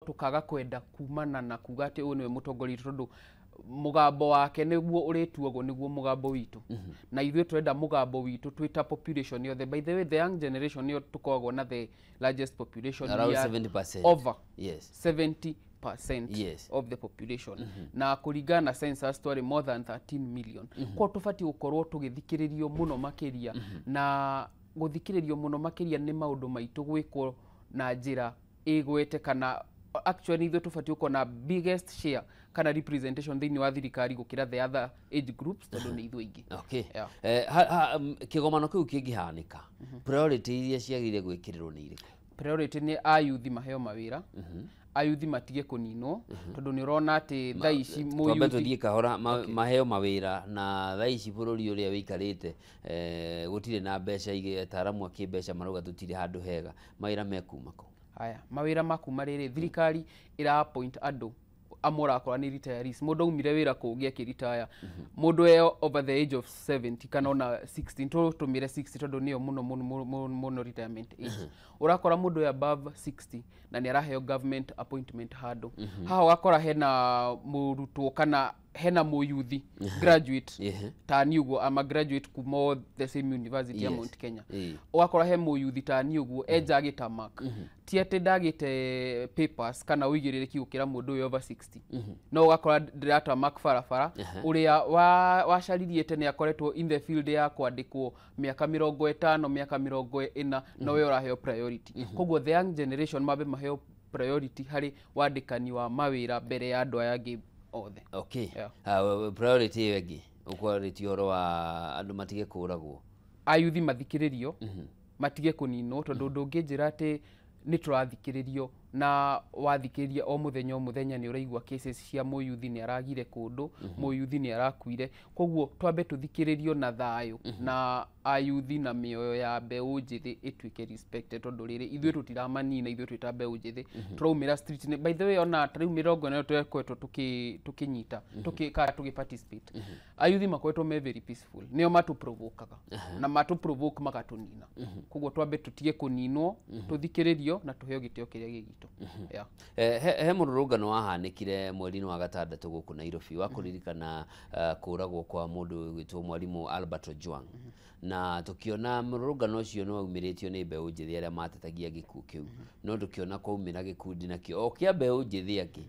Tũkaga kwenda kumana na kuga atĩ ũyũ nĩwe mũtongoria witũ, tondũ mũgambo wake nĩguo ũrĩtuagwo nĩguo mũgambo witũ, na ithuĩ twenda mũgambo witũ twĩ ta population yothe. By the way, the young generation nĩyo tũkoragwo na the largest population. Around We are 70%. Over 70% of the population, na kũringana na census twarĩ more than 13 million. Koguo tũbatiĩ gũkorwo tũgĩthikĩrĩrio mũno makĩria, na gũthikĩrĩrio mũno makĩria nĩ maũndũ maitũ gwĩkwo na njĩra ĩgwete, kana actually ithuĩ tũbatiĩ gũkorwo na biggest share kana representation thĩinĩ wa thirikari gũkĩra the other age groups, tondũ nĩ ithuĩ aingĩ. Yeah. Kĩgomano kĩu kĩngĩhanĩka, priority iria ciagĩrĩire gwĩkĩrĩrwo nĩ irĩkũ? Priority nĩ ayuthi maheo mawĩra, ayuthi matige kũninwo, tondũ nĩ ũrona atĩ thaa ici Twambe mũyuthi tũthiĩ kahora. Maheo mawĩra, na thaa ici bũrũri ũrĩa wĩikarĩte, gũtirĩ na mbeca igĩ, ataaramu a kĩmbeca marauga tũtirĩ handũ hega. Mawĩra mekuma kũ? Haya, mawĩra makuma rĩrĩ, thirikari ĩra appoint andũ amwe ũrakora nĩ retirees. Mũndũ aumire wĩra kũngĩ akĩritaya, mũndũ e over the age of 70 kana ona 60, tũtũmĩre 60 tondũ nĩyo mũno mũno mũno mũno mũno retirement age. Ũrakora mũndũ e above 60 na nĩ araheo government appointment handũ. Haha ũgakora hena mũrutwo kana hena mũyuthi graduate ta niĩ ũguo, ama graduate kuma o the same university ya Mount Kenya. Ũgakora he mũyuthi ta niĩ ũguo enja gĩtamak, ti atĩ ndagĩte papers kana ũigĩrĩrĩki gũkĩra mũndũ ũyũ over 60, no ũgakora ndĩratamak barabara. Ũrĩa wacaririe tene akoretwo in the field ya kwandĩkwo mĩaka 50, mĩaka 40, no we ũraheo priority. Koguo the young generation mambe maheo priority harĩ wandĩkani wa mawĩra mbere ya andũ aya angĩ othe. Yeah. Priority ĩyo ĩngĩ ũkwarĩtie ũhoro wa andũ matige kũragwo. Ayuthi mathikĩrĩrio, matige kũninwo, tondũ ndũngĩnjĩra atĩ nĩ tũrathikĩrĩrio na wathikĩrĩria o mũthenya o mũthenya nĩ ũraigua cases cia mũyuthi nĩ aragire kũndũ, mũyuthi nĩ arakuire. Koguo twambe tũthikĩrĩrio na thayũ na ayuthi na mĩoyo ya mbeũ njĩthĩ ĩtuĩke respected, tondũ rĩrĩ ithuĩ tũtiramanina, ithuĩ twĩ ta mbeũ njĩthĩ tũraumĩra street. By the way, ona ta rĩu 40 twekoretwo tũkĩnyita kana tũgĩ participate, ayuthi makoretwo me very peaceful, nĩo matũprovokaga na matũprovoke magatũnina. Koguo twambe tũtige kũninwo, tũthikĩrĩrio na tũheo gĩtĩo kĩrĩa gĩ gitũ. Yeah. He mũrũrũngano wahanĩkire mweri-inĩ wa gatandatũ gũkũ Nairobi wa kũririkana kũragwo kwa mũndũ ũgwĩtwo mwarimũ Albert Ojwang, na tũkĩona mũrũrũngano ũcio nĩ waumĩrĩtio nĩ mbeũ njĩthĩ arĩa matetagia gĩkuũ kĩu, no tũkĩona kwaumĩra gĩkundi nakĩo o kĩa mbeũ njĩthĩ angĩ,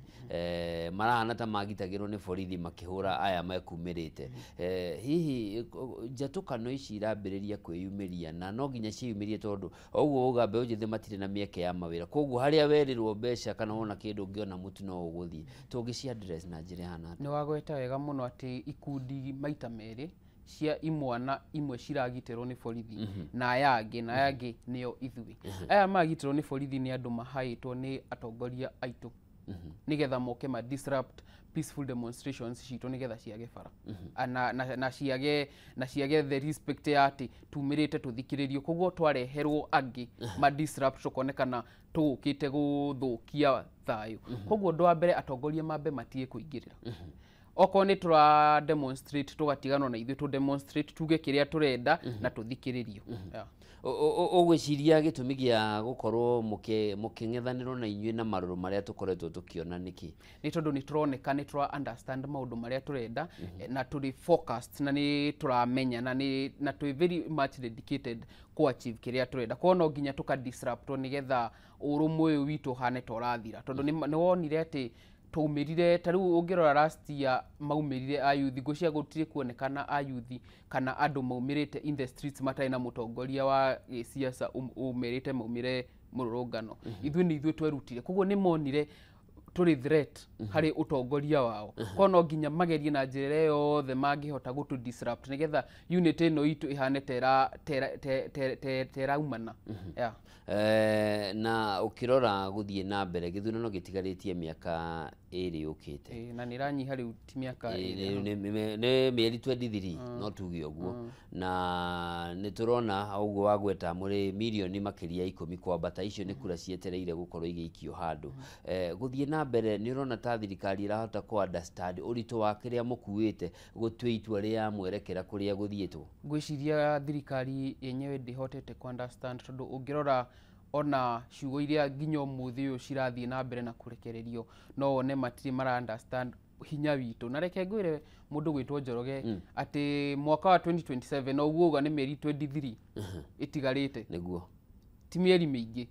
marahana ta magitagĩrwo nĩ borithi makĩhũra aya mekumĩrĩte. Hihi njatũkano ici irambĩrĩria kwĩyumĩria, na no nginya ciĩyumĩrie, tondũ o ũguo uga mbeũ njĩthĩ matirĩ na mĩeke ya mawĩra, koguo harĩa werĩrwo mbeca kana wona kĩndũ ũngĩona mũtu no ũgũthiĩ. Tũngĩci address na njĩra ĩhana atĩa? Nĩ wagweta wega mũno atĩ ikundi maita merĩ cia imwana imwe ciragitĩrwo nĩ borithi na aya angĩ, na aya angĩ nĩo ithuĩ. Aya magitĩrwo nĩ borithi nĩ andũ mahaĩtwo nĩ atongoria aitũ nĩgetha moke ma disrupt peaceful demonstrations citũ, nĩgetha ciage bara na ciage the respect ya atĩ tumĩrĩte tũthikĩrĩrio. Koguo twareherwo angĩ ma disrupt, tũkonekana tũgũkĩte gũthũkia thayũ. Koguo ũndũ wa mbere, atongoria mambe matige kũingĩrĩra. Okorwo nĩ tũra demonstrate, tũgatiganwo na ithuĩ tũ demonstrate, tuge kĩrĩa tũrenda na tũthikĩrĩrio. Yeah. Ũgwĩciria gĩtũmi gĩa gũkorwo mũkĩng'ethanĩrwo na inyuĩ na marũrũ marĩa tũkoretwo tũkĩona nĩkĩ? Nĩ tondũ nĩ tũroneka nĩ tũra understand maũndũ marĩa tũrenda na tũrĩ focused na nĩ tũramenya na twĩ very much dedicated ku achieve kĩrĩa tũrenda. Koguo no nginya tũka disrupt nĩgetha ũrũmwe ũyũ witũ ũhane ta ũrathira, tondũ nĩ wonire atĩ twaumĩrire ta rĩu ũngĩrora last year maumĩrire ayuthi, ngwĩciria gũtirĩ kuonekana ayuthi kana andũ maumĩrĩte in the streets matarĩ na mũtongoria wa gĩsiasa umĩrĩte maumĩre mũrũrũngano. Ithuĩ nĩ ithuĩ twerutire, koguo nĩ monire tũrĩ threat harĩ ũtongoria wao. Koguo no nginya magerie na njĩra ĩrĩa yothe mangĩhota gũtũ disrupt nĩgetha unit ĩno itũ ĩhane ta ĩraumana. Yeah. Na ũkĩrora gũthiĩ na mbere, gĩthurano gĩtigarĩtie mĩaka 2 yũkĩte. Ĩĩ, na nĩ ĩranyiha rĩu, ti mĩaka 2. Nĩ mĩeri 23, no tuge ũguo, na nĩ tũrona ũguo wagweta mũrĩ mirioni makĩria 10 kwambata. Icio nĩ kura cietereire gũkorwo igĩikio handũ. Gũthiĩ na mbere, nĩ ũrona ta thirikari ĩrahota kũ understand ũritũ wa kĩrĩa mũkuĩte gũtua itua rĩa mwerekera kũrĩa gũthiĩtwo? Ngwĩciria thirikari yenyewe ndĩhotete ku understand, tondũ ũngĩrora Ona ciugo iria nginya ũmũthĩ ũyũ cirathiĩ na mbere na kũrekererio, no wone matirĩ mara understand hinya witũ. Na reke ngwĩre mũndũ gwĩtwo Njoroge atĩ mwaka wa 2027, no ũguo uga nĩ mĩeri 23 ĩtigarĩte. Nĩguo. Ti mĩeri mĩingĩ.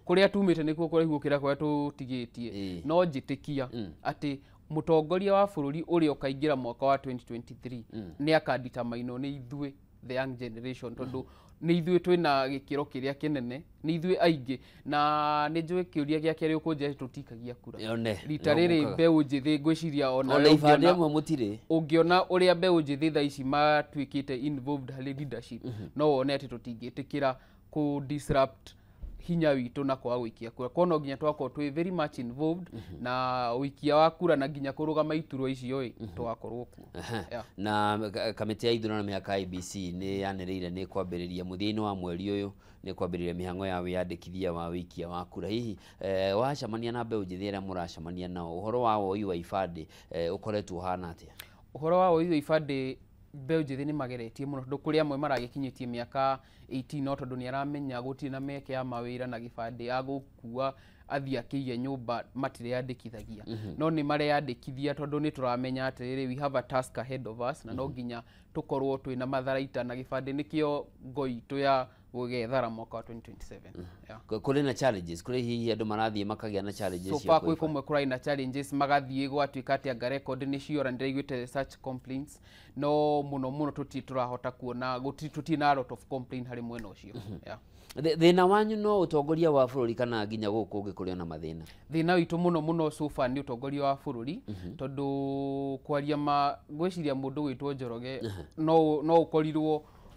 Kũrĩa tumĩte nĩkuo kũraihu gũkĩra kũrĩa tũtigĩtie. No njĩtĩkia atĩ mũtongoria wa bũrũri ũrĩa ũkaingĩra mwaka wa 2023 nĩ akanditamainwo nĩ ithuĩ the young generation, tondũ nĩ ithuĩ twĩna gĩkĩro kĩrĩa kĩnene, nĩ ithuĩ aingĩ. Na nĩ njũĩ kĩũria gĩa kerĩ ũkũnjĩra tũtikagia kura. One, rita no rĩrĩ gũkaga. Mbeũ njĩthĩ ngwĩciria ona ona we ibandĩ amwe mũtirĩ. Ũngĩona ũrĩa mbeũ njĩthĩ thaa ici matuĩkĩte involved harĩ leadership, no wone atĩ tũtingĩtĩkĩra kũ disrupt hinya witũ na kwaga gũikia kura. Kwa no nginya twakorwo twĩ very much involved na ũikia wa kura na nginya kũrũgama iturwa icio ĩ tũgakorwo kuo. Yeah. Na kamĩtĩ ya ithurano mĩhaka IEBC nĩ yanĩrĩire nĩ kwambĩrĩria mũthia-inĩ wa mweri ũyũ, nĩ kwambĩrĩria mĩhang'o ya wĩyandĩkithia wa wĩikia wa kura. Hihi wacemania na mbeũ njĩthĩ arĩa mũracemania nao, ũhoro wa woi wa ibandĩ ũkoretwo ũhana atĩa? Ũhoro wa woi wa ibandĩ, mbeũ njĩthĩ nĩ mageretie mũno, tondũ kũrĩ amwe maragĩkinyĩtie mĩaka 18, no tondũ nĩ aramenya gũtirĩ na mĩeke ya mawĩra na gĩbandĩ agũkua athiĩ akĩige nyũmba, matireyandĩkithagia. No nĩ mareyandĩkithia, tondũ nĩ tũramenya atĩrĩrĩ, we have a task ahead of us, na no nginya tũkorwo twĩna matharaita na gĩbandĩ nĩkĩo ngo itũ ya gũgethara mwaka wa 2027. Yeah. Kũrĩ na challenges, kũrĩ hihi andũ marathiĩ makagĩa na challenges So cia far kwĩ kũiba? kũmwe kũrarĩ na challenges, magathiĩ gwatuĩka atĩ anga record nĩ ciora, nĩndĩraiguĩte such complaints, no mũno mũno tũtirĩ tũrahota kuona, gũtirĩ, tũtirĩ na a lot of complaint harĩ mwena ũcio. Yeah. Thĩna wanyu no ũtongoria wa bũrũri kana nginya gũkũ kũngĩ kũrĩ ona mathĩna? Thĩna witũ mũno mũno so far nĩ ũtongoria wa bũrũri, tondũ kwaria ma, ngwĩciria mũndũ gwĩtwo Njoroge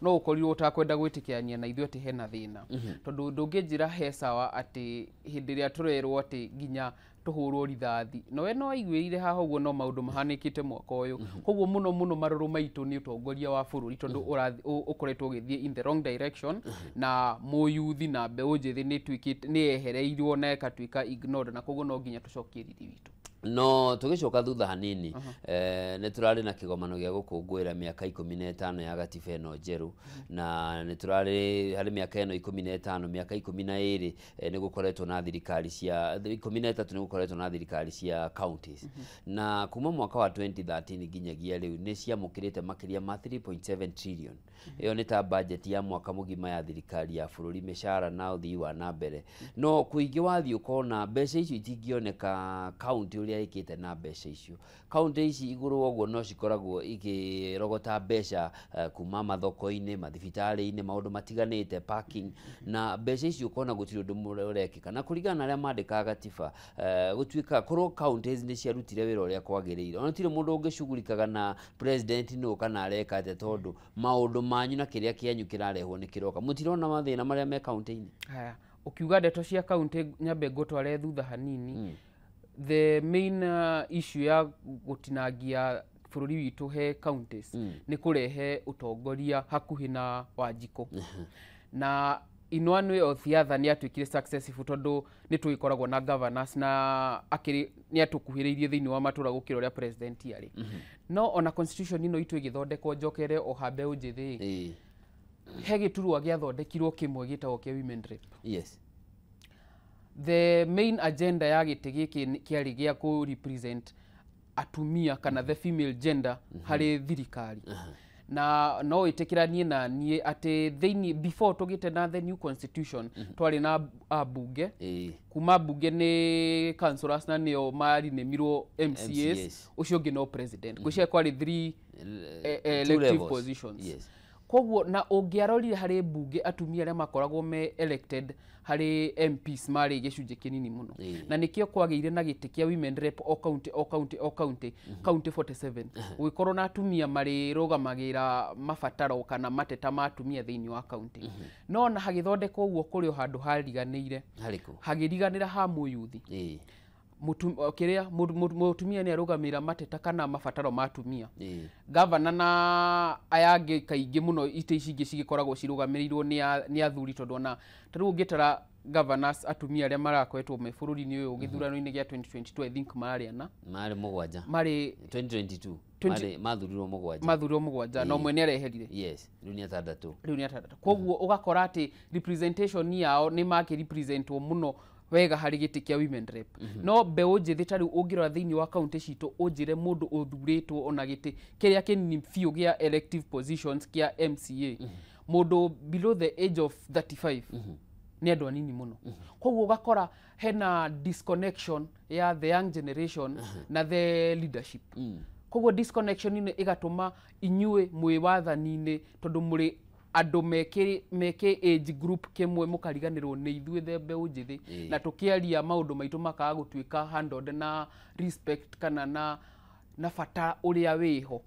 no ũkorirwo ũtakwenda gwĩtĩkĩrania na ithuĩ atĩ hena thĩna, tondũ ndũngĩnjĩra he sawa atĩ hĩndĩ ĩrĩa tũrerwo atĩ nginya tũhũrwo rithathi, no we no aiguĩrĩire haha ũguo, no maũndũ mahanĩkĩte mwaka ũyũ. Koguo mũno mũno marũrũ maitũ nĩ ũtongoria wa bũrũri, tondũ ũkoretwo ũgĩthiĩ in the wrong direction, na mũyuthi na mbeũ njĩthĩ nĩ ĩtuĩkĩte nĩ yehereirwo na ĩkatuĩka ignored, na koguo no nginya tũcokie riri witũ. No tũgĩcoka thutha hanini, nĩ tũrarĩ na kĩgomano gĩa gũkũngũĩra mĩaka 15 ya gatiba ĩno njerũ, na nĩ tũrarĩ harĩ mĩaka ĩno 15, mĩaka 12 nĩ gũkoretwo na thirikari cia 13, nĩ gũkoretwo na thirikari cia counties, na kuma mwaka wa 2013 nginyagia rĩu nĩ ciamũkĩrĩte makĩria ma 3.7 trillion. Ĩyo nĩ ta budget ya mwaka mũgima ya thirikari ya bũrũri, mĩcara na ũthii wa na mbere. No kũingĩ wathiĩ ũkona mbeca icio itingĩoneka county ũrĩa ĩkĩte na mbeca icio. County ici igũrũ ũguo no cikoragwo ikĩrogota mbeca kuma mathoko-inĩ, mathibitarĩ-inĩ, maũndũ matiganĩte, parking, na mbeca icio ũkona gũtirĩ ũndũ ũrekĩka. Na kũringana na arĩa mandĩkaga gatiba, gũtuĩka korwo counties nĩ ciarutire wĩra ũrĩa kwagĩrĩire, ona gũtirĩ mũndũ ũngĩcugurikaga na president nũ kana areka atĩa, tondũ maũndũ manyu na kĩrĩa kĩanyu kĩrarehwo nĩ kĩroka. Mũtirona mathĩna marĩa me county-inĩ? Haya, ũkiuga ndeto cia kaunti, nyambe ngũtware thutha hanini. The main issue ya gũtinangia bũrũri witũ he counties nĩ kũrehe ũtongoria hakuhĩ na Wanjikũ, na in one way or the other nĩ atuĩkire successful, tondũ nĩ tũgĩkoragwo na governors na akĩrĩ nĩ atũkuhĩrĩirie thĩinĩ wa matũra gũkĩra ũrĩa president arĩ. No ona constitution ĩno itũ ĩgĩthondekwo, njokere o ha mbeũ njĩthĩ, he gĩturwa gĩathondekirwo kĩmwe gĩtagwo kĩa women rep. The main agenda ya gĩtĩ gĩkĩ kĩarĩ gĩa kũ represent atumia kana the female gender harĩ thirikari. Na no ĩtĩkĩranie na niĩ atĩ thĩinĩ before tũgĩte na the new constitution, twarĩ na ambunge. Kuma mbunge nĩ councillors, na nĩo marinĩmirwo MCAs. MCAs. Ũcio ũngĩ no president. Ngwĩciria kwarĩ three Two elective levels. positions. Koguo na ũngĩarorire harĩ mbunge, atumia arĩa makoragwo me elected harĩ MPs marĩ gĩcunjĩ kĩnini mũno. Na nĩkĩo kwagĩire na gĩtĩ kĩa women rep o county, o county, o county, county 47, gũgĩkorwo na atumia marĩrũgamagĩra mabataro kana mateta ma atumia thĩinĩ wa county. No na hagĩthondekwo ũguo, kũrĩ o handũ hariganĩire. Harĩkũ? Hagĩriganĩra ha mũyuthi. Kĩrĩa mũtumia nĩ arũgamĩrĩra mateta kana mabataro ma atumia. Gavana na aya angĩ, kaingĩ mũno itĩ ici ingĩ cigĩkoragwo cirũgamĩrĩirwo nĩ athuri, tondũ ona ta rĩu ũngĩtara governors atumia arĩa marakoretwo me bũrũri-inĩ ũyũ, gĩthurano-inĩ gĩa 2022 I think marĩ ana. Marĩ mũgwanja. Marĩ 2022. Mathurirwo 7. Mathurirwo 7 na ũmwe nĩ areherire. Yes, rĩu nĩ 6. Rĩu nĩ 6. Koguo ũgakora atĩ representation yao nĩ makĩrepresentwo mũno wega harĩ gĩtĩ kĩa women rep. No mbeũ njĩthĩ ta rĩu ũngĩrora thĩinĩ wa kaunti citũ ũnjĩre mũndũ ũthurĩtwo ona gĩtĩ kĩrĩa kĩnini biũ gĩa elective positions kĩa MCA, mũndũ below the age of 35 nĩ andũ anini mũno. Koguo ũgakora hena disconnection ya the young generation na the leadership. Koguo disconnection ĩno ĩgatũma inyuĩ mwĩ wathani-inĩ tondũ mũrĩ andũ meke age group kĩmwe mũkariganĩrwo nĩ ithuĩ the mbeũ njĩthĩ, na tũkĩaria maũndũ maitũ makaga gũtuĩka handled na respect kana na bata ũrĩa wĩho.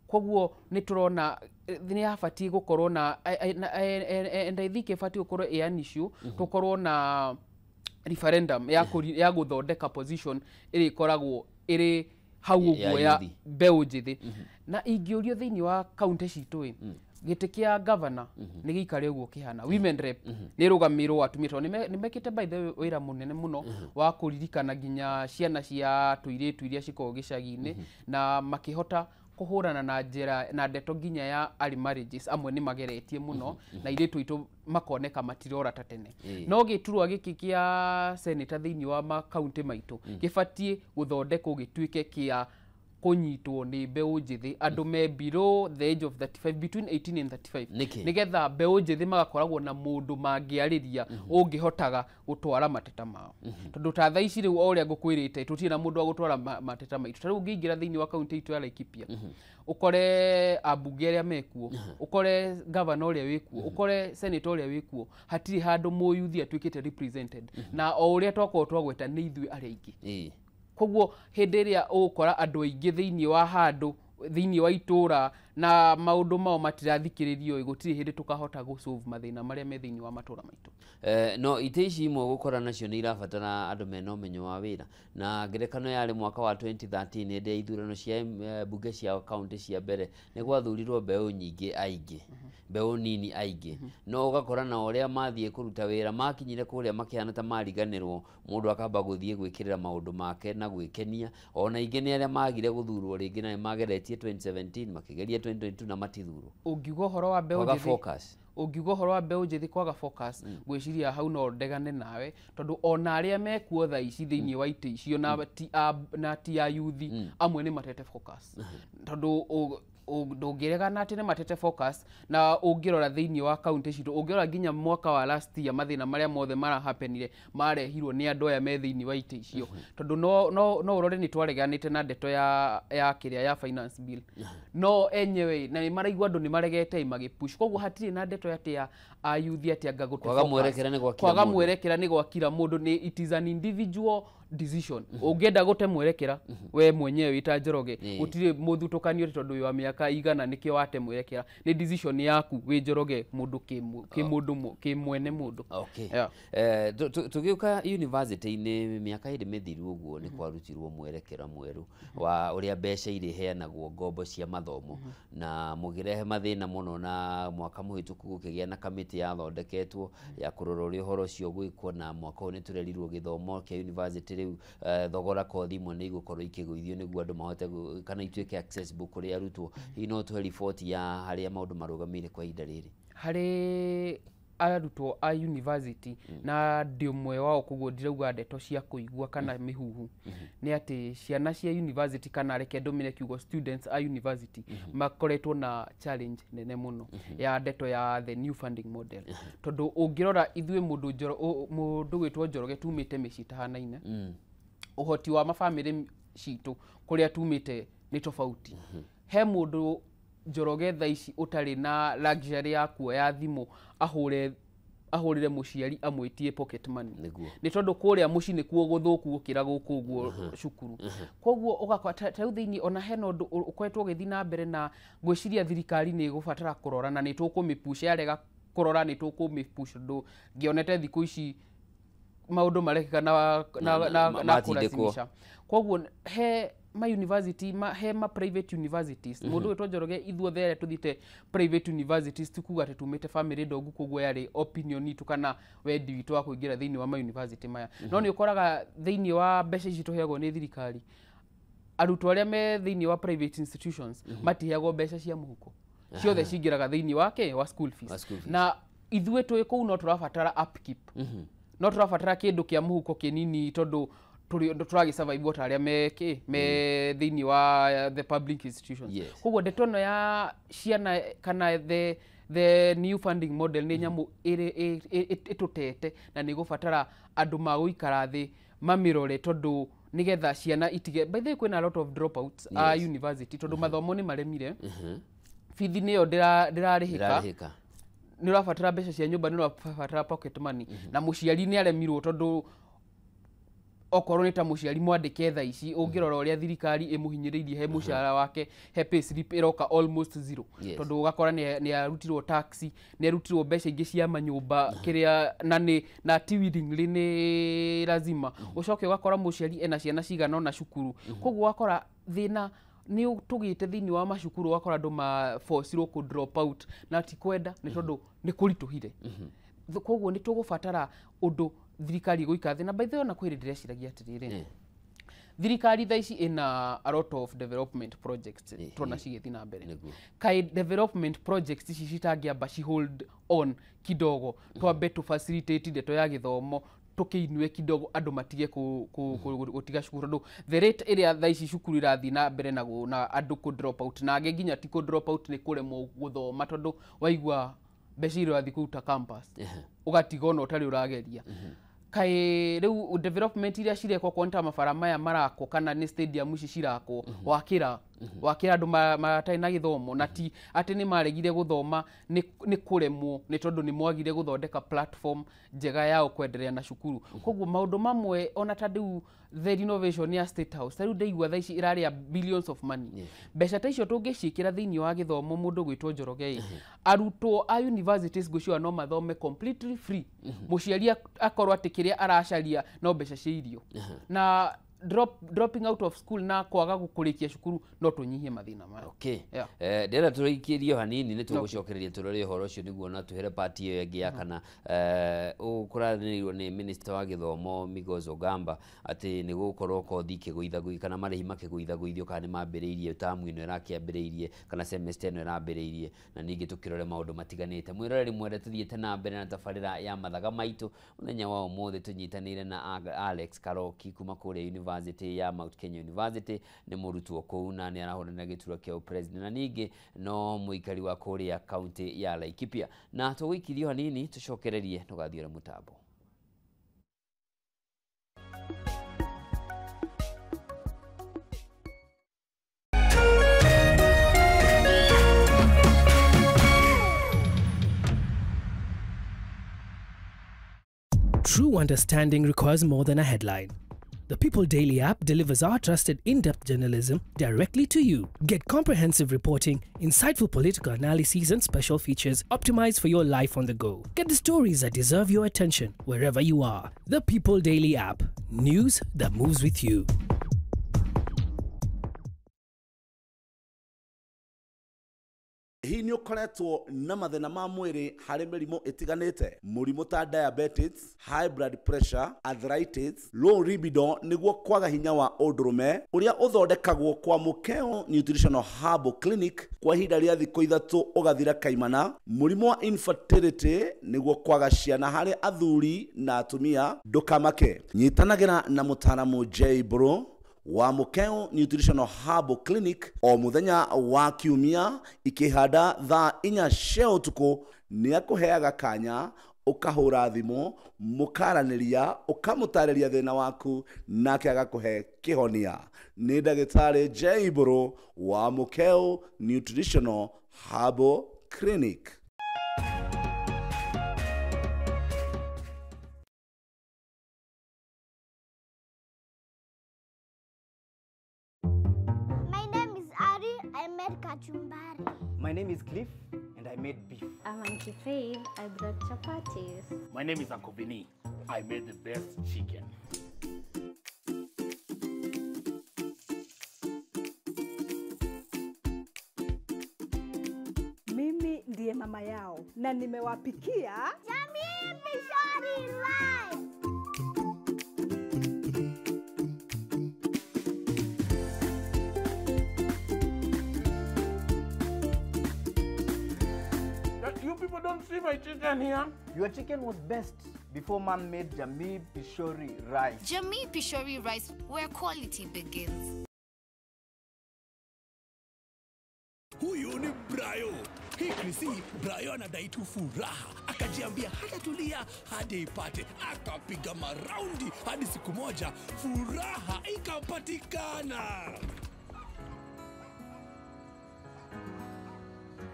Koguo nĩ tũrona nĩ yabatiĩ gũkorwo na and I think ĩbatiĩ gũkorwo ĩ an issue, tũkorwo na referendum ya gũthondeka position ĩrĩa ĩkoragwo ĩrĩ hau ũguo ya mbeũ njĩthĩ. Na ingĩũrio thĩinĩ wa kaunti citũ ĩ, gĩtĩ kĩa governor nĩ gĩikare ũguo kĩhana, women rep nĩ ĩrũgamĩrĩrwo atumia tondũ nĩ mekĩte by the way wĩra mũnene mũno wa kũririkana nginya ciana cia tũirĩtu iria cikoragwo gĩcagi-inĩ, na makĩhota kũhũrana na njĩra na ndeto nginya ya early marriages. Amwe nĩ mageretie mũno na airĩtu aitũ makoneka matirora ta tene. No gĩturwa gĩkĩ kĩa senator thĩinĩ wa makaunti maitũ gĩbatiĩ gũthondekwo gĩtuĩke kĩa kũnyitwo nĩ mbeũ njĩthĩ, andũ me below the age of 35, between 18 and 35, nĩgetha mbeũ njĩthĩ magakoragwo na mũndũ mangĩarĩria ũngĩhotaga gũtwara mateta mao. Tondũ ta thaa ici rĩu o ũrĩa ngũkwĩrĩte tũtirĩ na mũndũ wa gũtwara mateta maitũ. Ta rĩu ũngĩingĩra thĩinĩ wa kaunti itũ ya Laikipia, ũkore ambunge arĩa mekuo, ũkore governor ũrĩa wĩkuo, ũkore senator ũrĩa wĩkuo, hatirĩ handũ mũyuthi atuĩkĩte represented. Na o ũrĩa twakorwo twagweta nĩ ithuĩ arĩa aingĩ. Koguo hĩndĩ ĩrĩa ũgũkora andũ aingĩ thĩinĩ wa handũ thĩinĩ wa itũra na maũndũ mao matirathikĩrĩrio, gũtirĩ hĩndĩ tũkahota gũsolve mathĩna marĩa me thĩinĩ wa matũra maitũ. No itĩ ici imwe gũkora nacio nĩ irabatara andũ mena ũmenyo wa wĩra, na ngerekano yarĩ mwaka wa 2013 hĩndĩ ya ithurano cia bunge cia kaunti cia mbere nĩ gwathurirwo mbeũ nyingĩ aingĩ, mbeũ nini aingĩ, no ũgakora na ũrĩa mathiĩ kũruta wĩra makinyire kũrĩa makĩhana ta mariganĩrwo, mũndũ akamba gũthiĩ gwĩkĩrĩra maũndũ make na gwĩkenia. Ona ingĩ nĩ arĩa magire gũthurwo rĩngĩ na nĩ mageretie 2017 makĩgeria 2022 na matithurwo. Ũngiuga ũhoro wa mbeũ njĩthĩ, ũngiuga ũhoro wa mbeũ njĩthĩ kwaga focus, ngwĩciria hau no ndegane nawe tondũ ona arĩa mekuo thaa ici thĩinĩ wa itĩ icio na ti a yuthi amwe nĩ matete focus, tondũ ndũngĩregana atĩ nĩ matete focus. Na ũngĩrora thĩinĩ wa kaunti citũ, ũngĩrora nginya mwaka wa last year mathĩna marĩa mothe marahapenire marehirwo nĩ andũ aya me thĩinĩ wa itĩ icio, tondũ no ũrore nĩ twareganĩte na ndeto ya kĩrĩa ya finance bill, no enyewe na nĩ maraigua andũ nĩ maregete magĩpush. Koguo hatirĩ na ndeto atĩ ya ayuthi atĩ anga gũte kwaga mwerekera nĩ gwakira mũndũ, nĩ it is an individual decision. Ũngĩenda gũte mwerekera we mwenyewe wĩta Njoroge, gũtirĩ mũthutũkanio tondũ wa mĩaka igana nĩkĩo wate mwerekera, nĩ decision yaku wĩ Njoroge mũndũ kĩmũndũ kĩmwene mũndũ. Okay. Tũgĩũka university-inĩ mĩaka ĩrĩ mĩthiru ũguo nĩ kwarutirwo mwerekera mwerũ wa ũrĩa mbeca irĩheanagwo ngombo cia mathomo, na mũgĩrehe mathĩna mũno, na mwaka mũhĩtũku gũkĩgĩa na kamĩtĩ yathondeketwo ya kũrora ũrĩa ũhoro ũcio ũgwĩkwo, na mwaka ũyũ nĩ tũrerirwo gĩthomo kĩa university rĩu thogora kothi imwe nĩ igũkorwo ikĩgũithio nĩguo andũ mahote kana ituĩke accessible kũrĩ arutwo. Hihi no tũhe riboti ya harĩa maũndũ marũgamĩire kwa ihinda rĩrĩ harĩ arutwo a university? Na ndĩ ũmwe wao, koguo ndirauga ndeto cia kũigua kana mĩhuhu, nĩ atĩ ciana cia university, kana reke ndũmĩre kiugo students a university, makoretwo na challenge nene mũno ya ndeto ya the new funding model. Tondũ ũngĩrora ithuĩ mũndũ gwĩtwo Njoroge tumĩte mĩciĩ ĩtahanaine, ũhoti wa mabamĩrĩ citũ kũrĩa tumĩte nĩ tofauti. He mũndũ Njoroge thaa ici ũtarĩ na luxury ya kuoya thimũ ahũrĩre mũciari amwĩtie pocket money, nĩ tondũ kũrĩa mũciĩ nĩkuo gũthũku gũkĩra gũkũ ũguo cukuru. Koguo ũgakora ta rĩu thĩinĩ ona hena ũndũ ũkoretwo ũgĩthiĩ na mbere, na ngwĩciria thirikari nĩ ĩgũbatara kũrora na nĩ tũkũmĩpush, yarega kũrora nĩ tũkũmĩpush, tondũ ngĩonete thikũ ici maũndũ marekĩka na kũracimisha. Koguo he ma university, he ma private universities, mũndũ wĩtwo Njoroge ithuothe arĩa tũthiĩte private universities ti kuga atĩ tumĩte family ndongu, koguo yarĩ opinion itũ kana wendi witũ wa kũingĩra thĩinĩ wa ma university maya. No nĩ ũkoraga thĩinĩ wa mbeca ici tũheagwo nĩ thirikari, Arutwo arĩa me thĩinĩ wa private institutions matiheagwo mbeca cia mũhuko, ciothe cingĩraga thĩinĩ wake wa school fees. Wa school fees. Na ithuĩ twĩ kũu no tũrabatara upkeep, no tũrabatara kĩndũ kĩa mũhuko kĩnini, tondũ tũragĩ survive ta arĩa me kĩ me thĩinĩ wa the public institutions. Koguo ndeto ĩno ya ciana kana the new funding model nĩ nyamũ ĩrĩ ĩtũtete, na nĩ ĩgũbatara andũ magũikara thĩ mamĩrore, tondũ nĩgetha ciana itige. By the way, kwĩna a lot of dropouts a university, tondũ mathomo nĩ maremire, bithi nĩyo ndĩrarĩhĩka, Ndĩrarĩhĩka. Nĩ ũrabatara mbeca cia nyũmba, nĩ ũrabatara pocket money, na mũciari nĩ aremirwo, tondũ okorwo nĩ ta mũciari mwandĩke thaa ici, ũngĩrora ũrĩa thirikari ĩmũhinyĩrĩirie he mũcara wake, he pay slip ĩroka almost zero, tondũ ũgakora nĩ arutirwo tax, nĩ arutirwo mbeca ingĩ cia manyũmba kĩrĩa na nĩ na ti willingly, nĩ lazima. Ũcoke ũgakora mũciari ena ciana cigana ũna cukuru, koguo ũgakora thĩna nĩ tũgĩte thĩinĩ wa macukuru, ũgakora andũ mabocirwo kũ drop out na ti kwenda, nĩ tondũ nĩ kũritũhire. Koguo nĩ tũgũbatara ũndũ thirikari ĩgũikara thĩ. Na by the way, ona kwĩ hĩndĩ ndĩreciragia atĩrĩrĩ, thirikari thaa ici ĩna a lot of development projects tuona cigĩthiĩ na mbere. Kaĩ development projects ici citangĩamba ci hold on kidogo, twambe tũ facilitate ndeto ya gĩthomo, tũkĩinue kidogo, andũ matige gũtiga cukuru, tondũ the rate ĩrĩa thaa ici cukuru irathiĩ na mbere na andũ kũ drop out, na angĩ nginya ti kũ drop out, nĩ kũremwo gũthoma, tondũ waigua mbeca iria ũrathiĩ kũruta campus, ũgatiga ona ũtarĩ ũrageria. Kaĩ rĩu development iria cirekwo, okorwo nĩ ta mabara maya marakwo kana nĩ stadium ici cirakwo, wakĩra wakĩra andũ matarĩ na gĩthomo, na ti atĩ nĩ maregire gũthoma, nĩ kũremwo, nĩ tondũ nĩ mwagire gũthondeka platform njega yao kwenderea na cukuru. Koguo maũndũ mamwe ona ta rĩu the renovation ya State House, ta rĩu ndaigua thaa ici ĩrarĩa billions of money. Mbeca ta icio tũngĩciĩkĩra thĩinĩ wa gĩthomo, mũndũ gwĩtwo Njoroge ĩ, arutwo a universities ngwĩciria no mathome completely free, mũciari akorwo atĩ kĩrĩa aracaria no mbeca cia irio, na dropping out of school na kwaga kũrĩkia cukuru no tũnyihie mathĩna maya. Okay. Yeah. Ndĩrenda tũrĩkĩrie hanini, nĩ tũgũcokereria tũrore ũhoro ũcio nĩguo na tũhere part ĩyo ĩngĩ ya kana kũranĩirwo nĩ minister wa gĩthomo Migoz Ogamba atĩ nĩ gũgũkorwo kothi ikĩgũithagũithio kana marĩhi makĩgũithagũithio, kana nĩ mambĩrĩirie tamu ĩno ĩrakĩambĩrĩirie kana semester ĩno ĩrambĩrĩirie, na ningĩ tũkĩrore maũndũ matiganĩte. Mwĩroreri mwende, tũthiĩte na mbere na tabarĩra ya Mathaga Maitũ. Mũthenya wa ũmũthĩ tũnyitanĩire na Alex Karoki kuma kũrĩa University ya Mount Kenya University, nĩ mũrutwo kũu na nĩ arahũranĩra gĩturwa kĩa president, na ningĩ no mũikari wa kũrĩa kaunti ya Laikipia, na tũgũikirio hanini tũcokererie, ndũgathiĩ mũtambo. True understanding requires more than a headline. The People Daily app delivers our trusted in-depth journalism directly to you. Get comprehensive reporting, insightful political analyses and special features optimized for your life on the go. Get the stories that deserve your attention wherever you are. The People Daily app. News that moves with you. Hihi nĩ ũkoretwo na mathĩna ma mwĩrĩ harĩ mĩrimũ ĩtiganĩte, mũrimũ ta diabetes, high blood pressure, arthritis, low libido, nĩguo kwaga hinya wa ũndũrũme, ũrĩa ũthondekagwo kwa Mukeo Nutritional Herbal Clinic kwa ihinda rĩa thikũ 3 ũgathira kaimana, mũrimũ wa infertility, nĩguo kwaga ciana harĩ athuri na atumia? Ndũkamake, nyitanagĩra na mũtaaramu J Bro wa Mukeo Nutritional Herbal Clinic o mũthenya wa kiumia ikĩhanda thaa 4 cia ũtukũ. Nĩ akũheaga kanya ũkahũra thimũ, mũkaranĩria, ũkamũtarĩria thĩna waku, nake agakũhe kĩhonia. Nĩ ndagĩtarĩ J Bro wa Mukeo Nutritional Herbal Clinic. My name is Ari. I made kachumbari. My name is Cliff and I made beef. I'm Auntie Faith. I brought chapatis. My name is Uncle Vinny. I made the best chicken. Mimi ndiye mama yao na nimewapikia Jamii Mishori Rice. See my chicken here? Your chicken was best before man made Jamii Pishori rice. Jamii Pishori rice, where quality begins. Huyu ni Brayo. Hii Krisi, Brayo anadai tu furaha. Akajiambia hatatulia hadi ipate. Akapiga maraundi hadi siku moja furaha ikapatikana.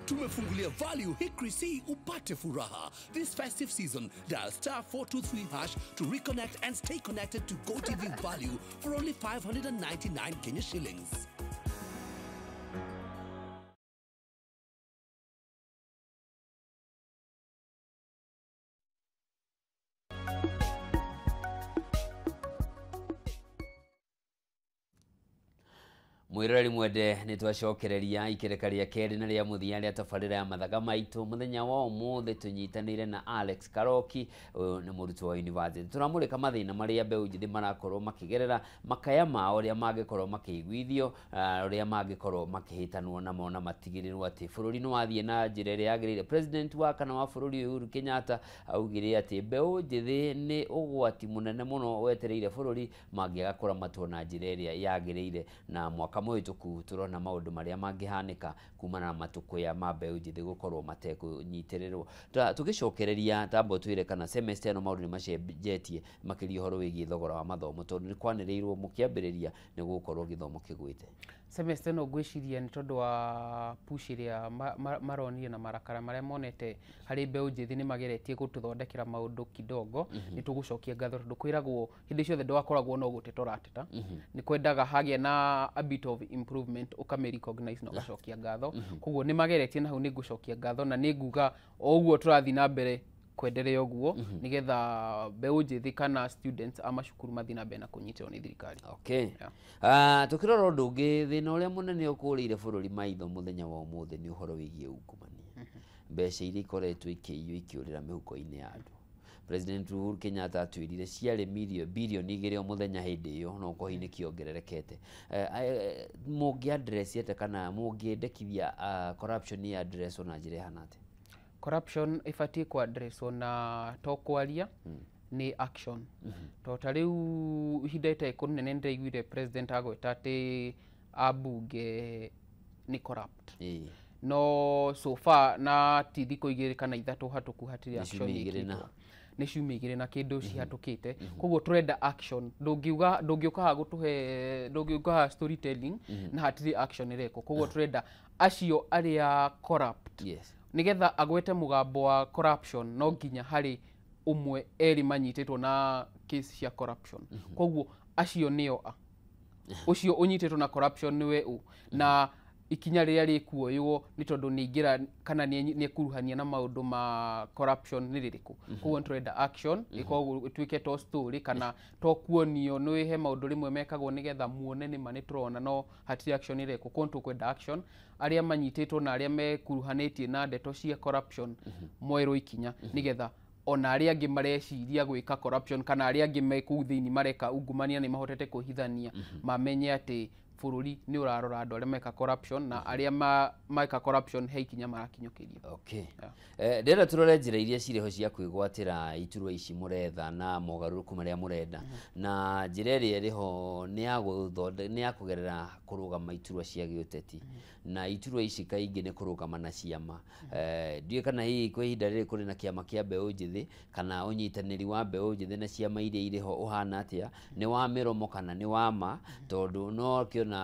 Tumefungulia value Hickory C upate furaha. This festive season, dial *423# to reconnect and stay connected to GoTV Value for only 599 Kenya shillings. Mwiroreri mwende nĩ twacokereria ikereka rĩa kerĩ na rĩa mũthia rĩa tabarĩra ya mathaga maitũ mũthenya wa ũmũthĩ tũnyitanĩire na Alex Karoki, ũyũ nĩ mũrutwo wa university. Tũramũrĩka mathĩna marĩa mbeũ njĩthĩ marakorwo makĩgerera, makaya mao ũrĩa mangĩkorwo makĩiguithio, ũrĩa mangĩkorwo makĩhĩtanwo namo na matigĩrĩrwo atĩ bũrũri nĩ wathiĩ na njĩra ĩrĩa yagĩrĩire. President wa kana wa bũrũri ũyũ Uhuru Kenyatta augire atĩ mbeũ njĩthĩ nĩ ũgwati mũnene mũno wetereire bũrũri mangĩaga kũramatwo na njĩra ĩrĩa yagĩrĩire, na mwaka mũhĩtũku tũrona maũndũ marĩa mangĩhanĩka kumana na matũkũya ma mbeũ njĩthĩ gũkorwo matekũnyitĩrĩrwo. Tũgĩcokereria tambo twĩre kana semester ĩno maũndũ nĩ macenjetie makĩria ũhoro wĩgiĩ thogora wa mathomo, tondũ nĩ kwanĩrĩirwo mũkĩambĩrĩria nĩ gũgũkorwo gĩthomo kĩgwĩte. Semester ĩno ngwĩciria nĩ tondũ wa push ĩrĩa maronire na marakara marĩa monete harĩ mbeũ njĩthĩ nĩ mageretie gũtũthondekera maũndũ kidogo. Nĩ tũgũcokia ngatho tondũ kwĩragwo hĩndĩ ciothe ndwakoragwo no gũteta ũrateta, nĩ kwendaga hagĩa na a bit of improvement ũkamĩ recognize na ũgacokia ngatho. Koguo nĩ mageretie na hau nĩ ngũcokia ngatho na nĩ nguga o ũguo tũrathiĩ na mbere kwenderea ũguo nĩgetha mbeũ njĩthĩ kana students a macukuru mathiĩ na mbere na kũnyitĩrwo nĩ thirikari. Okay. Tũkĩrora ũndũ ũngĩ, thĩna ũrĩa mũnene ũkũrĩire bũrũri maitho mũthenya wa ũmũthĩ nĩ ũhoro wĩgiĩ ungumania. Mbeca iria ikoretwo ikĩiywo ikĩũrĩra mĩhuko-inĩ ya andũ. President Uhuru Kenyatta atwĩrire ciarĩ bilioni 2 o mũthenya hĩndĩ ĩyo, no kwa hihi nĩkĩongererekete. Mũngĩ address atĩa kana mũngĩendekithia corruption ĩ address na njĩra ĩhana atĩa? Corruption ĩbatiĩ kũ addresswo na to kwaria, nĩ action. To ta rĩu ihinda itarĩ kũnene nĩndĩraiguire president agweta atĩ ambunge nĩ corrupt. No so far na ti thikũ 2 kana 3 hatũku hatirĩ action ĩkĩtwo. Nĩ ciumia 2 na kĩndũ cihatũkĩte. Koguo tũrenda action. Ndũngiuga ndũngĩũka haha gũtũhe, ndũngĩũka haha storytelling na hatirĩ action ĩrekwo. Koguo tũrenda acio arĩa corrupt. Nigetha agwete mũgambo wa corruption no nginya harĩ ũmwe erĩ manyitĩtwo na case cia corruption. Koguo acio nĩo a ũcio ũnyitĩtwo na corruption nĩwe ũ, na ikinya rĩrĩa rĩkuoywo nĩ tondũ nĩaingĩra kana nĩekuruhania na maũndũ ma corruption nĩ rĩrĩkũ. Koguo nĩtũrenda action ĩkoragwo ĩtuĩke to story kana to kuonio nĩ he maũndũ rĩmwe mekagwo nĩgetha muone nĩma nĩtũrona, no hatirĩ action ĩrekwo. Koguo nĩtũkwenda action, arĩa manyitĩtwo na arĩa mekuruhanĩtie na ndeto cia corruption moerwo ikinya nĩgetha ona arĩa angĩ mareciria gwĩka corruption kana arĩa angĩ me kũu thĩinĩ mareka ungumania nĩ mahotete kwĩhithania, mamenye atĩ bũrũri nĩ ũrarora andũ arĩa meka corruption na arĩa meka corruption he ikinya marakinyũkĩrio. Okay. Ndĩrenda tũrore njĩra iria cirĩ ho cia kwĩgwatĩra iturwa ici mũretha na mogarũrũku marĩa mũrenda, na njĩra ĩrĩa ĩrĩ ho nĩ ya kũgerera kũrũgama iturwa cia gĩũteti, na iturwa ici kaingĩ nĩ kũrũgama na ciama. Ndiũĩ kana hihi kwa ihinda rĩrĩ kũrĩ na kĩama kĩa mbeũ njĩthĩ kana ũnyitanĩri wa mbeũ njĩthĩ na ciama iria irĩ ho ũhana atĩa, nĩ wa mĩromo kana nĩ wa ma, tondũ no kĩona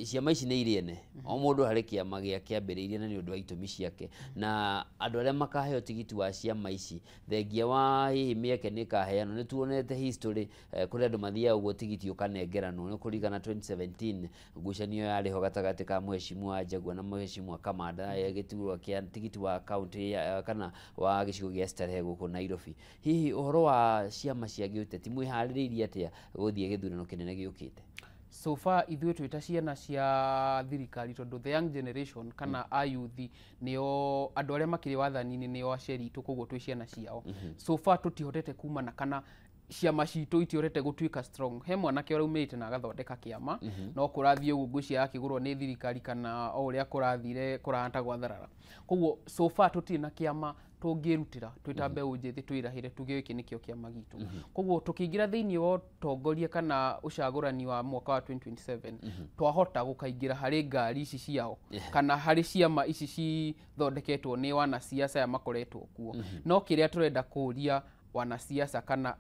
ciama ici nĩ irĩ ene, o mũndũ harĩ kĩama gĩake ambĩrĩirie na nĩ ũndũ wa itũmi ciake, na andũ arĩa makaheo tigiti wa ciama ici thengia wa hihi mĩeke nĩ ĩkaheanwo. Nĩ tuonete history kũrĩ andũ mathiaga ũguo tigiti ũkanengeranwo. Nĩ kũringana 2017 ngucanio yarĩ ho gatagatĩ ka mheshimiwa Njagua na mheshimiwa Kamanda ya gĩturwa kĩa tigiti wa county kana wa gĩcigo gĩa Starehe gũkũ Nairobi. Hihi ũhoro wa ciama cia gĩũteti mwĩharĩrĩirie atĩa gũthiĩ gĩthurano kĩnene gĩũkĩte? So far ithuĩ twĩ ta ciana cia thirikari tondũ the young generation kana a youth nĩo andũ arĩa makĩrĩ wathani-inĩ nĩo aciari itũ, koguo twĩ ciana ciao. So far tũtihotete kumana kana Ciama citũ itiorete gũtuĩka strong. He mwanake ũraumĩrĩte na agathondeka kĩama, no kũrathiĩ ũguo ngwĩciria akĩgũrwo nĩ thirikari kana o ũrĩa kũrathire kũrahata gwatharara. Koguo so far tũtirĩ na kĩama tũngĩrutĩra twĩ ta mbeũ njĩthĩ twĩrahĩre tuge gĩkĩ nĩkĩo kĩama gitũ. Koguo tũkĩingĩra thĩinĩ wa ũtongoria kana ũcagũrani wa mwaka wa 2027, twahota gũkaingĩra harĩ ngari ici ciao kana harĩ ciama ici cithondeketwo nĩ wanasiasa aya makoretwo kuo. No kĩrĩa tũrenda kũria wanasiasa kana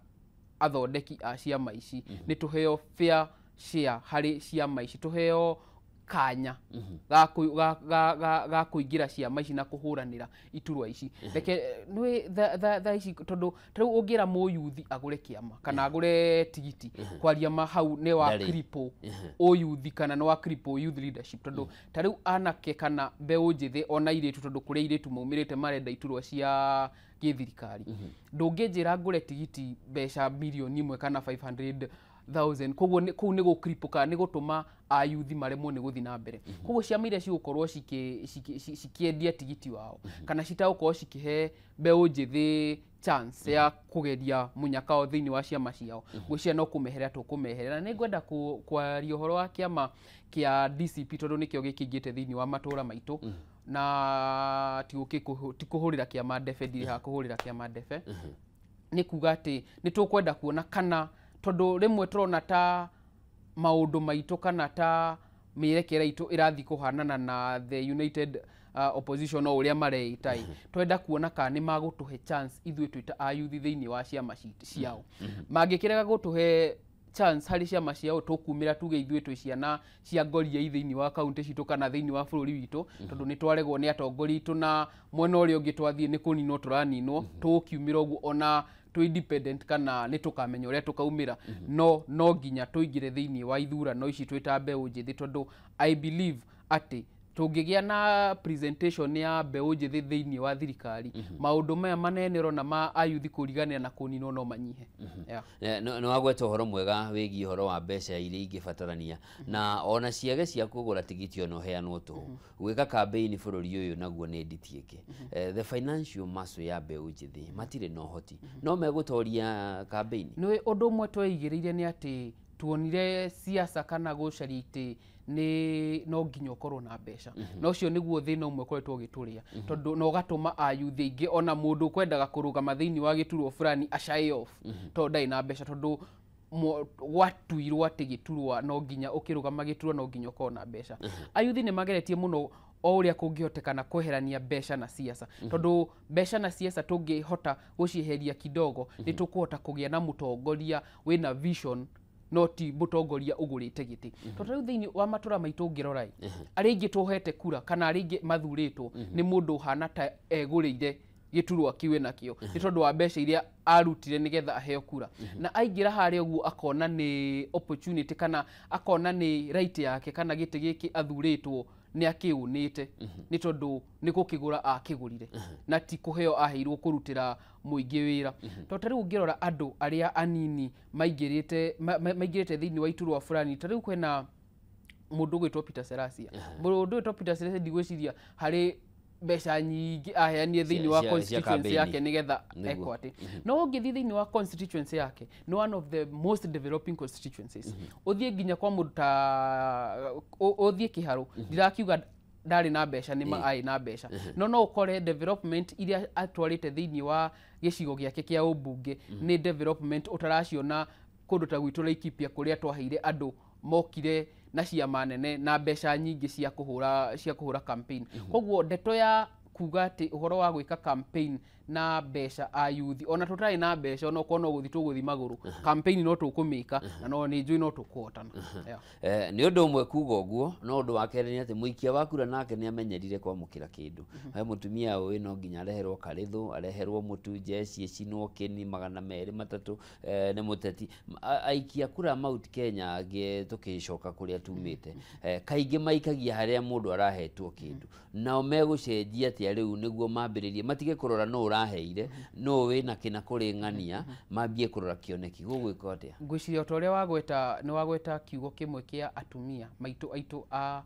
athondeki a ciama ici nĩ tũheo fair share harĩ ciama ici, tũheo kanya ga kũingĩra ciama ici na kũhũranĩra iturwa ici. Reke nĩ thaa ici, tondũ ta rĩu ũngĩra mũyuthi agũre kĩama kana agũre tigiti, kwaria ma hau nĩ wa Ndarĩ. cripple ũyuthi kana nĩ wa cripple youth leadership, tondũ ta rĩu anake kana mbeũ njĩthĩ ona airĩtu, tondũ kũrĩ airĩtu maumĩrĩte marenda iturwa cia gĩthirikari, ndũngĩnjĩra ngũre tigiti mbeca mirioni 1 kana 500,000. Koguo kũu nĩ gũkripũ kana nĩ gũtũma ayuthi maremwo nĩ gũthiĩ na mbere. Koguo ciama iria cigũkorwo cikĩendia tigiti wao kana citagũkorwo cikĩhe mbeũ njĩthĩ chance ya kũgeria mũnyaka wao thĩinĩ wa ciama ciao, ngwĩciria no kũmeherera tũkũmeherera. Na nĩ ngwenda kwaria ũhoro wa kĩama kĩa DCP, tondũ nĩkĩo gĩkĩingĩte thĩinĩ wa matũra maitũ, na ti kũhũrĩra kĩama ndebe, ndirĩ haha kũhũrĩra kĩama ndebe. Nĩ kuga atĩ nĩ tũkwenda kuona kana, tondũ rĩmwe tũrona ta maũndũ maitũ kana ta mĩerekera itũ ĩrathiĩ kũhanana na the United Opposition o ũrĩa mareita ĩ, twenda kuona kana nĩ magũtũhe chance ithuĩ twĩ ta ayuthi thĩinĩ wa ciama ciao. Mangĩkĩrega gũtũhe chance harĩ ciama ciao, tũkumĩra tuge ithuĩ twĩ ciana cia ngoria thĩinĩ wa kaunti citũ kana thĩinĩ wa bũrũri witũ, tondũ nĩ twaregwo nĩ atongoria aitũ na mwena ũrĩa ũngĩ twathiĩ nĩ kũninwo tũraninwo. Tũgũkiumĩra ũguo ona twĩ independent kana nĩ tũkamenya ũrĩa tũkaumĩra, no nginya tũingĩre thĩinĩ wa ithurano ici twĩ ta mbeũ njĩthĩ, tondũ I believe atĩ tũngĩgĩa na presentation ya mbeũ njĩthĩ thĩinĩ wa thirikari, maũndũ maya manene ũrona ma ayuthi kũriganĩra na kũninwo no manyihe. Yeah. Nĩ wagweta ũhoro mwega wĩgiĩ ũhoro wa mbeca iria ingĩbatarania na ona ciage cia kũgũra tigiti ona ũheanwo tũhũ. Gwĩka campaign bũrũri ũyũ naguo nĩ nditi ĩngĩ. The financial muscle ya mbeũ njĩthĩ matirĩ na ũhoti no megũtoria campaign. Nĩ ũndũ ũmwe tweigĩrĩire nĩ atĩ tuonire siasa kana gũcaria itĩ nĩ no nginya ũkorwo na mbeca, na ũcio nĩguo thĩna ũmwe ũkoretwo ũgĩtũrĩa, tondũ na ũgatũma ayuthi aingĩ ona mũndũ ũkwendaga kũrũgama thĩinĩ wa gĩturwa fulani a shy off tondũ ndarĩ na mbeca, tondũ gwatuirwo atĩ gĩturwa no nginya ũkĩrũgama gĩturwa no nginya ũkorwo na mbeca. Ayuthi nĩ mageretie mũno o ũrĩa kũngĩhotekana kweherania mbeca na siasa, tondũ mbeca na siasa tũngĩhota gũcieheria kidogo nĩ tũkũhota kũgĩa na mũtongoria wĩna vision, no ti mũtongoria ũgũrĩte gĩtĩ. Tondũ rĩu thĩinĩ wa matũra maitũ ũngĩrora ĩ, arĩa aingĩ tũhete kura kana arĩa aingĩ mathurĩtwo nĩ mũndũ ũhana ta egũrĩire gĩturwa kĩu enakĩo nĩ tondũ wa mbeca iria arutire nĩgetha aheo kura, na aingĩra harĩa ũguo akona nĩ opportunity kana akona nĩ right yake kana gĩtĩ gĩkĩ athurĩtwo nĩ akĩũnĩte nĩ tondũ nĩ gũkĩgũra akĩgũrire na ti kũheo aheirwo kũrutĩra mũingĩ wĩra. Tondũ ta rĩu ũngĩrora andũ arĩa anini maingĩrĩte thĩinĩ wa iturwa fulani, ta rĩu kwĩna mũndũ ũgwĩtwo Peter Serasia. Mũndũ ũgwĩtwo Peter Serasia ndigwĩciria harĩ mbeca nyingĩ aheanire thĩinĩ wa cia constituency campaign. yake nĩgetha Nĩguo. ekwo atĩ. No ũngĩthiĩ thĩinĩ wa constituency yake, nĩ one of the most developing constituencies. Ũthiĩ nginya kwa mũndũ ta ũthiĩ Kĩharũ, ndirakiuga ndarĩ na mbeca, nĩ ma arĩ na mbeca, no ũkore development iria atwarĩte thĩinĩ wa gĩcigo gĩake kĩa ũmbunge nĩ development ũtaraciona kũndũ ta gwitũ Laikipia, kũrĩa twaheire andũ mokire na ciama nene na mbeca nyingĩ cia kũhũra campaign. Koguo ndeto ya kuga atĩ ũhoro wa gwĩka campaign na mbeca, ayuthi ona tũtarĩ na mbeca, ona okorwo no gũthiĩ tũgũthiĩ magũrũ, campaign no tũkũmĩka na no nĩ njũĩ no tũkũhotana. Yeah. Nĩ ũndũ ũmwe kuga ũguo, no ũndũ wa kerĩ nĩ atĩ mũikia wa kura nake nĩ amenyerire kwamũkĩra kĩndũ. He mũtumia ũĩ no nginya areherwo karĩthũ, areherwo mũtu, njeci ĩcinwo kĩni 200 300, nĩ mũteti. Aikia kura Mount Kenya angĩ tũkĩcoka kũrĩa tumĩte, kaingĩ maikagia harĩa mũndũ arahetwo kĩndũ. Nao megũcenjia atĩa rĩu nĩguo mambĩrĩrie matige kũrora nũ ũraheire, nũ wĩna kĩna kũrĩ ng'ania, mambie kũrora kĩoneki? Gũgwĩka atĩa? Ngwĩciria o ta ũrĩa wagweta, nĩ wagweta kiugo kĩmwe kĩa atumia maitũ aitũ a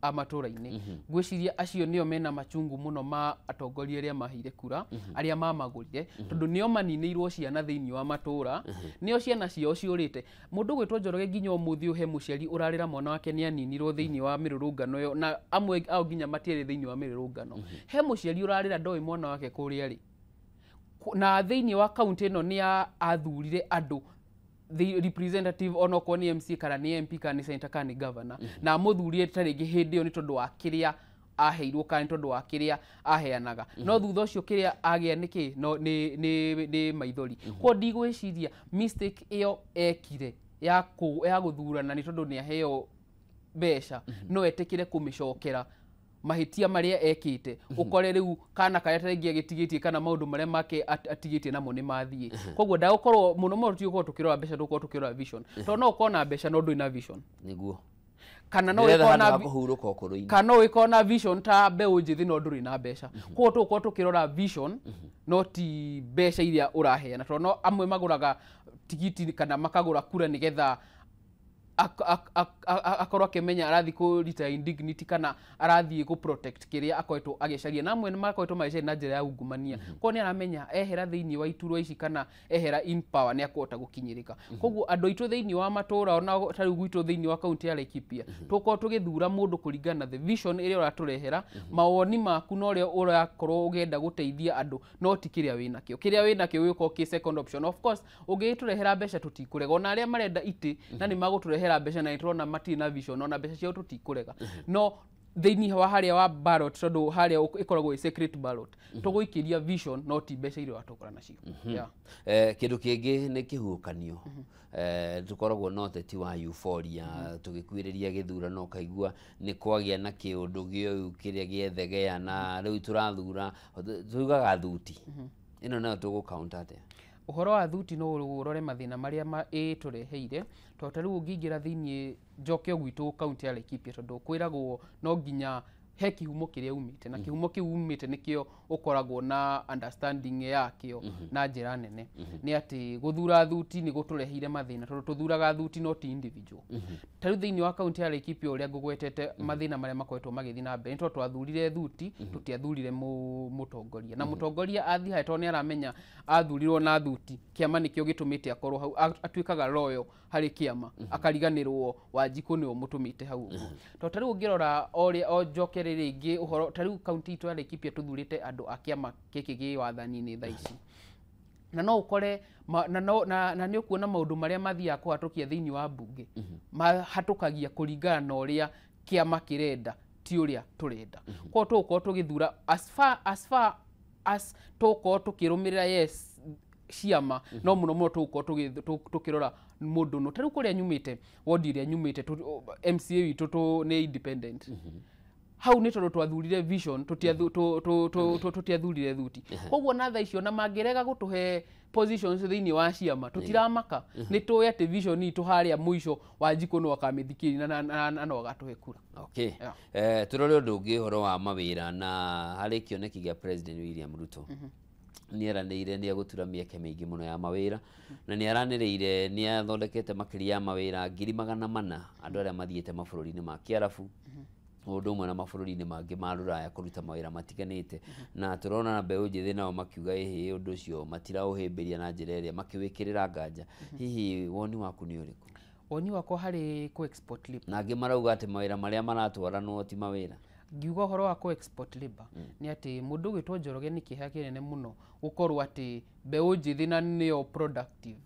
a matũra-inĩ. Ngwĩciria acio nĩo mena machungu mũno ma atongoria arĩa maheire kura, arĩa mamagũrire, tondũ nĩo maninĩirwo ciana thĩinĩ wa matũra, nĩo ciana ciao ciũrĩte. Mũndũ gwĩtwo Njoroge nginya ũmũthĩ ũhe mũciari ũrarĩra mwana wake nĩ aninirwo thĩinĩ wa mĩrũrũngano ĩyo, na amwe ao nginya matiarĩ thĩinĩ wa mĩrũrũngano. He mũciari ũrarĩra ndoĩ mwana wake kũrĩa arĩ. Na thĩinĩ wa kaunti ĩno nĩ athurire andũ the representative onokorwo nĩ MC kana nĩ MP kana nĩ senator kana nĩ governor, na amũthurire ta rĩngĩ hĩndĩ ĩyo nĩ tondũ wa kĩrĩa aheirwo kana nĩ tondũ wa kĩrĩa aheanaga, no thutha ũcio kĩrĩa agĩa nĩ kĩ no nĩ maithori. Koguo ndigwĩciria mistake ĩyo ekire ya gũthurana nĩ tondũ nĩ aheo mbeca, no etĩkĩre kũmĩcokera mahĩtia marĩa ekĩte, ũkore rĩu kana karĩa tarĩngĩ agĩtigĩtie kana maũndũ marĩa make atigĩtie namo nĩ mathiĩ. Koguo ndagũkorwo mũno mũno tũtigũkorwo tũkĩrora mbeca, tũgũkorwo tũkĩrora vision, tondũ no ũkorwo na mbeca no ndũrĩ na vision. Nĩguo. Kana no ũkorwo na vision ta mbeũ njĩthĩ no ndũrĩ na mbeca. Koguo tũgũkorwo tũkĩrora vision no ti mbeca iria ũraheana, tondũ no amwe magũraga tigiti kana makagũra kura nĩgetha akorwo akĩmenya arathiĩ kũ retire in dignity kana arathiĩ kũ protect kĩrĩa akoretwo agĩcaria, na amwe nĩmakoretwo magĩcaria na njĩra ya ungumania. Koguo nĩ aramenya ehera thĩinĩ wa iturwa ici kana ehera in power nĩ akũhota gũkinyĩrĩka. Koguo andũ aitũ thĩinĩ wa matũra ona ta rĩu gwitũ thĩinĩ wa kaunti ya Laikipia tũkorwo tũgĩthura mũndũ kũringana na the vision ĩrĩa ũratũrehera, mawoni maku na ũrĩa ũrakorwo ũgĩenda gũteithia andũ, no ti kĩrĩa wĩnakĩo. Kĩrĩa wĩnakĩo gĩgũkorwo kĩ second option. Of course ũngĩtũrehera mbeca tũtikũrega, ona arĩa marenda itĩ na nĩ magũtũrehera mbeca na nĩtũrona matirĩ na vision, ona mbeca ciao tũtikũrega, no thĩinĩ wa harĩa wa ballot, tondũ harĩa ĩkoragwo ĩ secret ballot, tũgũikĩria vision no ti mbeca iria ũratũgũra nacio. Kĩndũ kĩngĩ nĩ kĩhuhũkanio. Tũkoragwo na ũteti wa euphoria tũgĩkuĩrĩria gĩthurano, ũkaigua nĩ kwagĩa na kĩũndũ gĩũu kĩrĩa gĩethegea na rĩu tũrathura tugaga thuti ĩno nayo tũgũ-counter atĩa? Ũhoro wa thuti no ũrore mathĩna marĩa ĩtũreheire, tondũ ta rĩu ũngĩingĩra thĩinĩ njoke gwitũ kaunti ya Laikipia, tondũ kwĩragwo no nginya he kĩhumo kĩrĩa umĩte, na kĩhumo kĩu umĩte nĩkĩo ũkoragwo na understanding yakĩo na njĩra nene. Nĩ atĩ gũthura thuti nĩ gũtũreheire mathĩna, tondũ tũthuraga thuti no ti individual. Ta rĩu thĩinĩ wa kaunti ya Laikipia ũrĩa ngũgwetete mathĩna marĩa makoretwo magĩthiĩ na mbere nĩ tondũ twathurire thuti, tũtiathurire mũtongoria, na mũtongoria athiĩ harĩa tondũ nĩ aramenya athurirwo na thuti, kĩama nĩkĩo gĩtũmĩte akorwo hau, atuĩkaga loyal harĩ kĩama, akariganĩrwo Wanjikũ nĩwe ũmũtũmĩte hau ũguo. Tondũ ta rĩu ũngĩrora o njoke rĩngĩ ũhoro ta rĩu kaunti itũ ya Laikipia tũthurĩte andũ a kĩama gĩkĩ gĩ wathani-inĩ thaa ici, na no ũkore na nĩ ũkuona maũndũ marĩa mathiaga kũhatũkia thĩinĩ wa mbunge mahatũkagia kũringana na ũrĩa kĩama kĩrenda, ti ũrĩa tũrenda. Koguo tũgũkorwo tũgĩthura as far as tũgũkorwo tũkĩrũmĩrĩra yes ciama, no mũno mũno tũgũkorwo tũkĩrora mũndũ no. Ta rĩu kũrĩa nyumĩte, wodi ĩrĩa nyumĩte, MCA witũ nĩ independent. Hau nĩ tondũ twathurire vision, tũtiathurire thuti. Koguo na thaa icio na mangĩrega gũtũhe positions thĩinĩ wa ciama tũtiramaka, nĩ tũĩ atĩ vision itũ harĩa mũico Wanjikũ no akamĩthikĩrĩria na no agatũhe kura. Okay. Tũrore ũndũ ũngĩ ũhoro wa mawĩra na harĩ kĩoneki gĩa President William Ruto. Nĩ eranĩire nĩ egũtura mĩeke mĩingĩ mũno ya mawĩra, na nĩ aranĩrĩire nĩ athondekete makĩria ya mawĩra 400,000 andũ arĩa mathiĩte mabũrũri-inĩ ma Kĩarabu, ũndũ ũmwe na mabũrũri-inĩ mangĩ ma Rũraya kũruta mawĩra matiganĩte, na tũrona na mbeũ njĩthĩ nao makiuga ĩhĩ ũndũ ũcio matiraũhĩmbĩria na njĩra ĩrĩa makĩwĩkĩrĩra nganja. Hihi woni waku nĩ ũrĩkũ? Woni wakwa harĩ kũ export labor, na angĩ marauga atĩ mawĩra marĩa maratwaranwo ti mawĩra. Ngiuga ũhoro wa kũ export labor nĩ atĩ mũndũ ũgwĩtwo Njoroge nĩ kĩeha kĩnene mũno gũkorwo atĩ mbeũ njĩthĩ na nĩyo productive,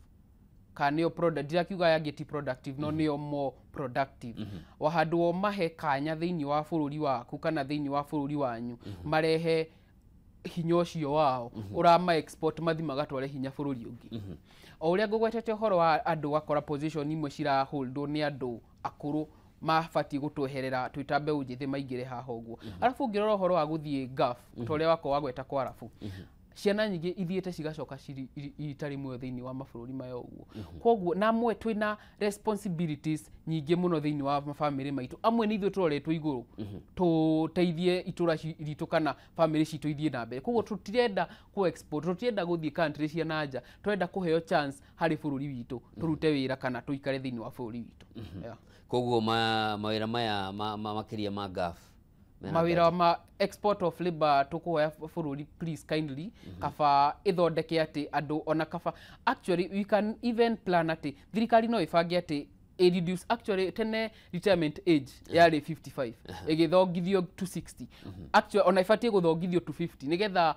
kana nĩyo product, ndirakiuga aya angĩ ti productive, no nĩyo more productive. Wa handũ o mahe kanya thĩinĩ wa bũrũri waku kana thĩinĩ wa bũrũri wanyu, marehe hinya ũcio wao, ũrama export mathi magatware hinya bũrũri ũngĩ. O ũrĩa ngũgwetete ũhoro wa andũ gakora position imwe ciraholdwo nĩ andũ akũrũ mabatiĩ gũtweherera twĩ ta mbeũ njĩthĩ maingĩre haha ũguo. Arabu ũngĩrora ũhoro wa gũthiĩ Gulf, ta ũrĩa wakwa wagweta kwa Arabu, Ciana nyingĩ ithiĩte cigacoka itarĩ muoyo thĩinĩ wa mabũrũri maya ũguo. Koguo na amwe twĩna responsibilities nyingĩ mũno thĩinĩ wa mabamĩrĩ maitũ. Amwe nĩ ithuĩ tũroretwo igũrũ tũteithie itũra ritũ kana bamĩrĩ citũ ithiĩ na mbere. Koguo tũtirenda kũ export, tũtirenda gũthiĩ country cia na nja, tũrenda kũheo chance harĩ bũrũri witũ tũrute wĩra kana tũikare thĩinĩ wa bũrũri witũ. Koguo mawĩra maya makĩria ma Gulf, mawĩra ma export of labor, tũkũhoya bũrũri, please kindly, kaba ĩthondeke atĩ andũ ona kaba actually we can even plan atĩ thirikari no ĩbange atĩ ĩ reduce. Actually tene retirement age yarĩ 55, ĩgĩthongithio to 60. Actually ona ĩbatiĩ gũthongithio to 50, nĩgetha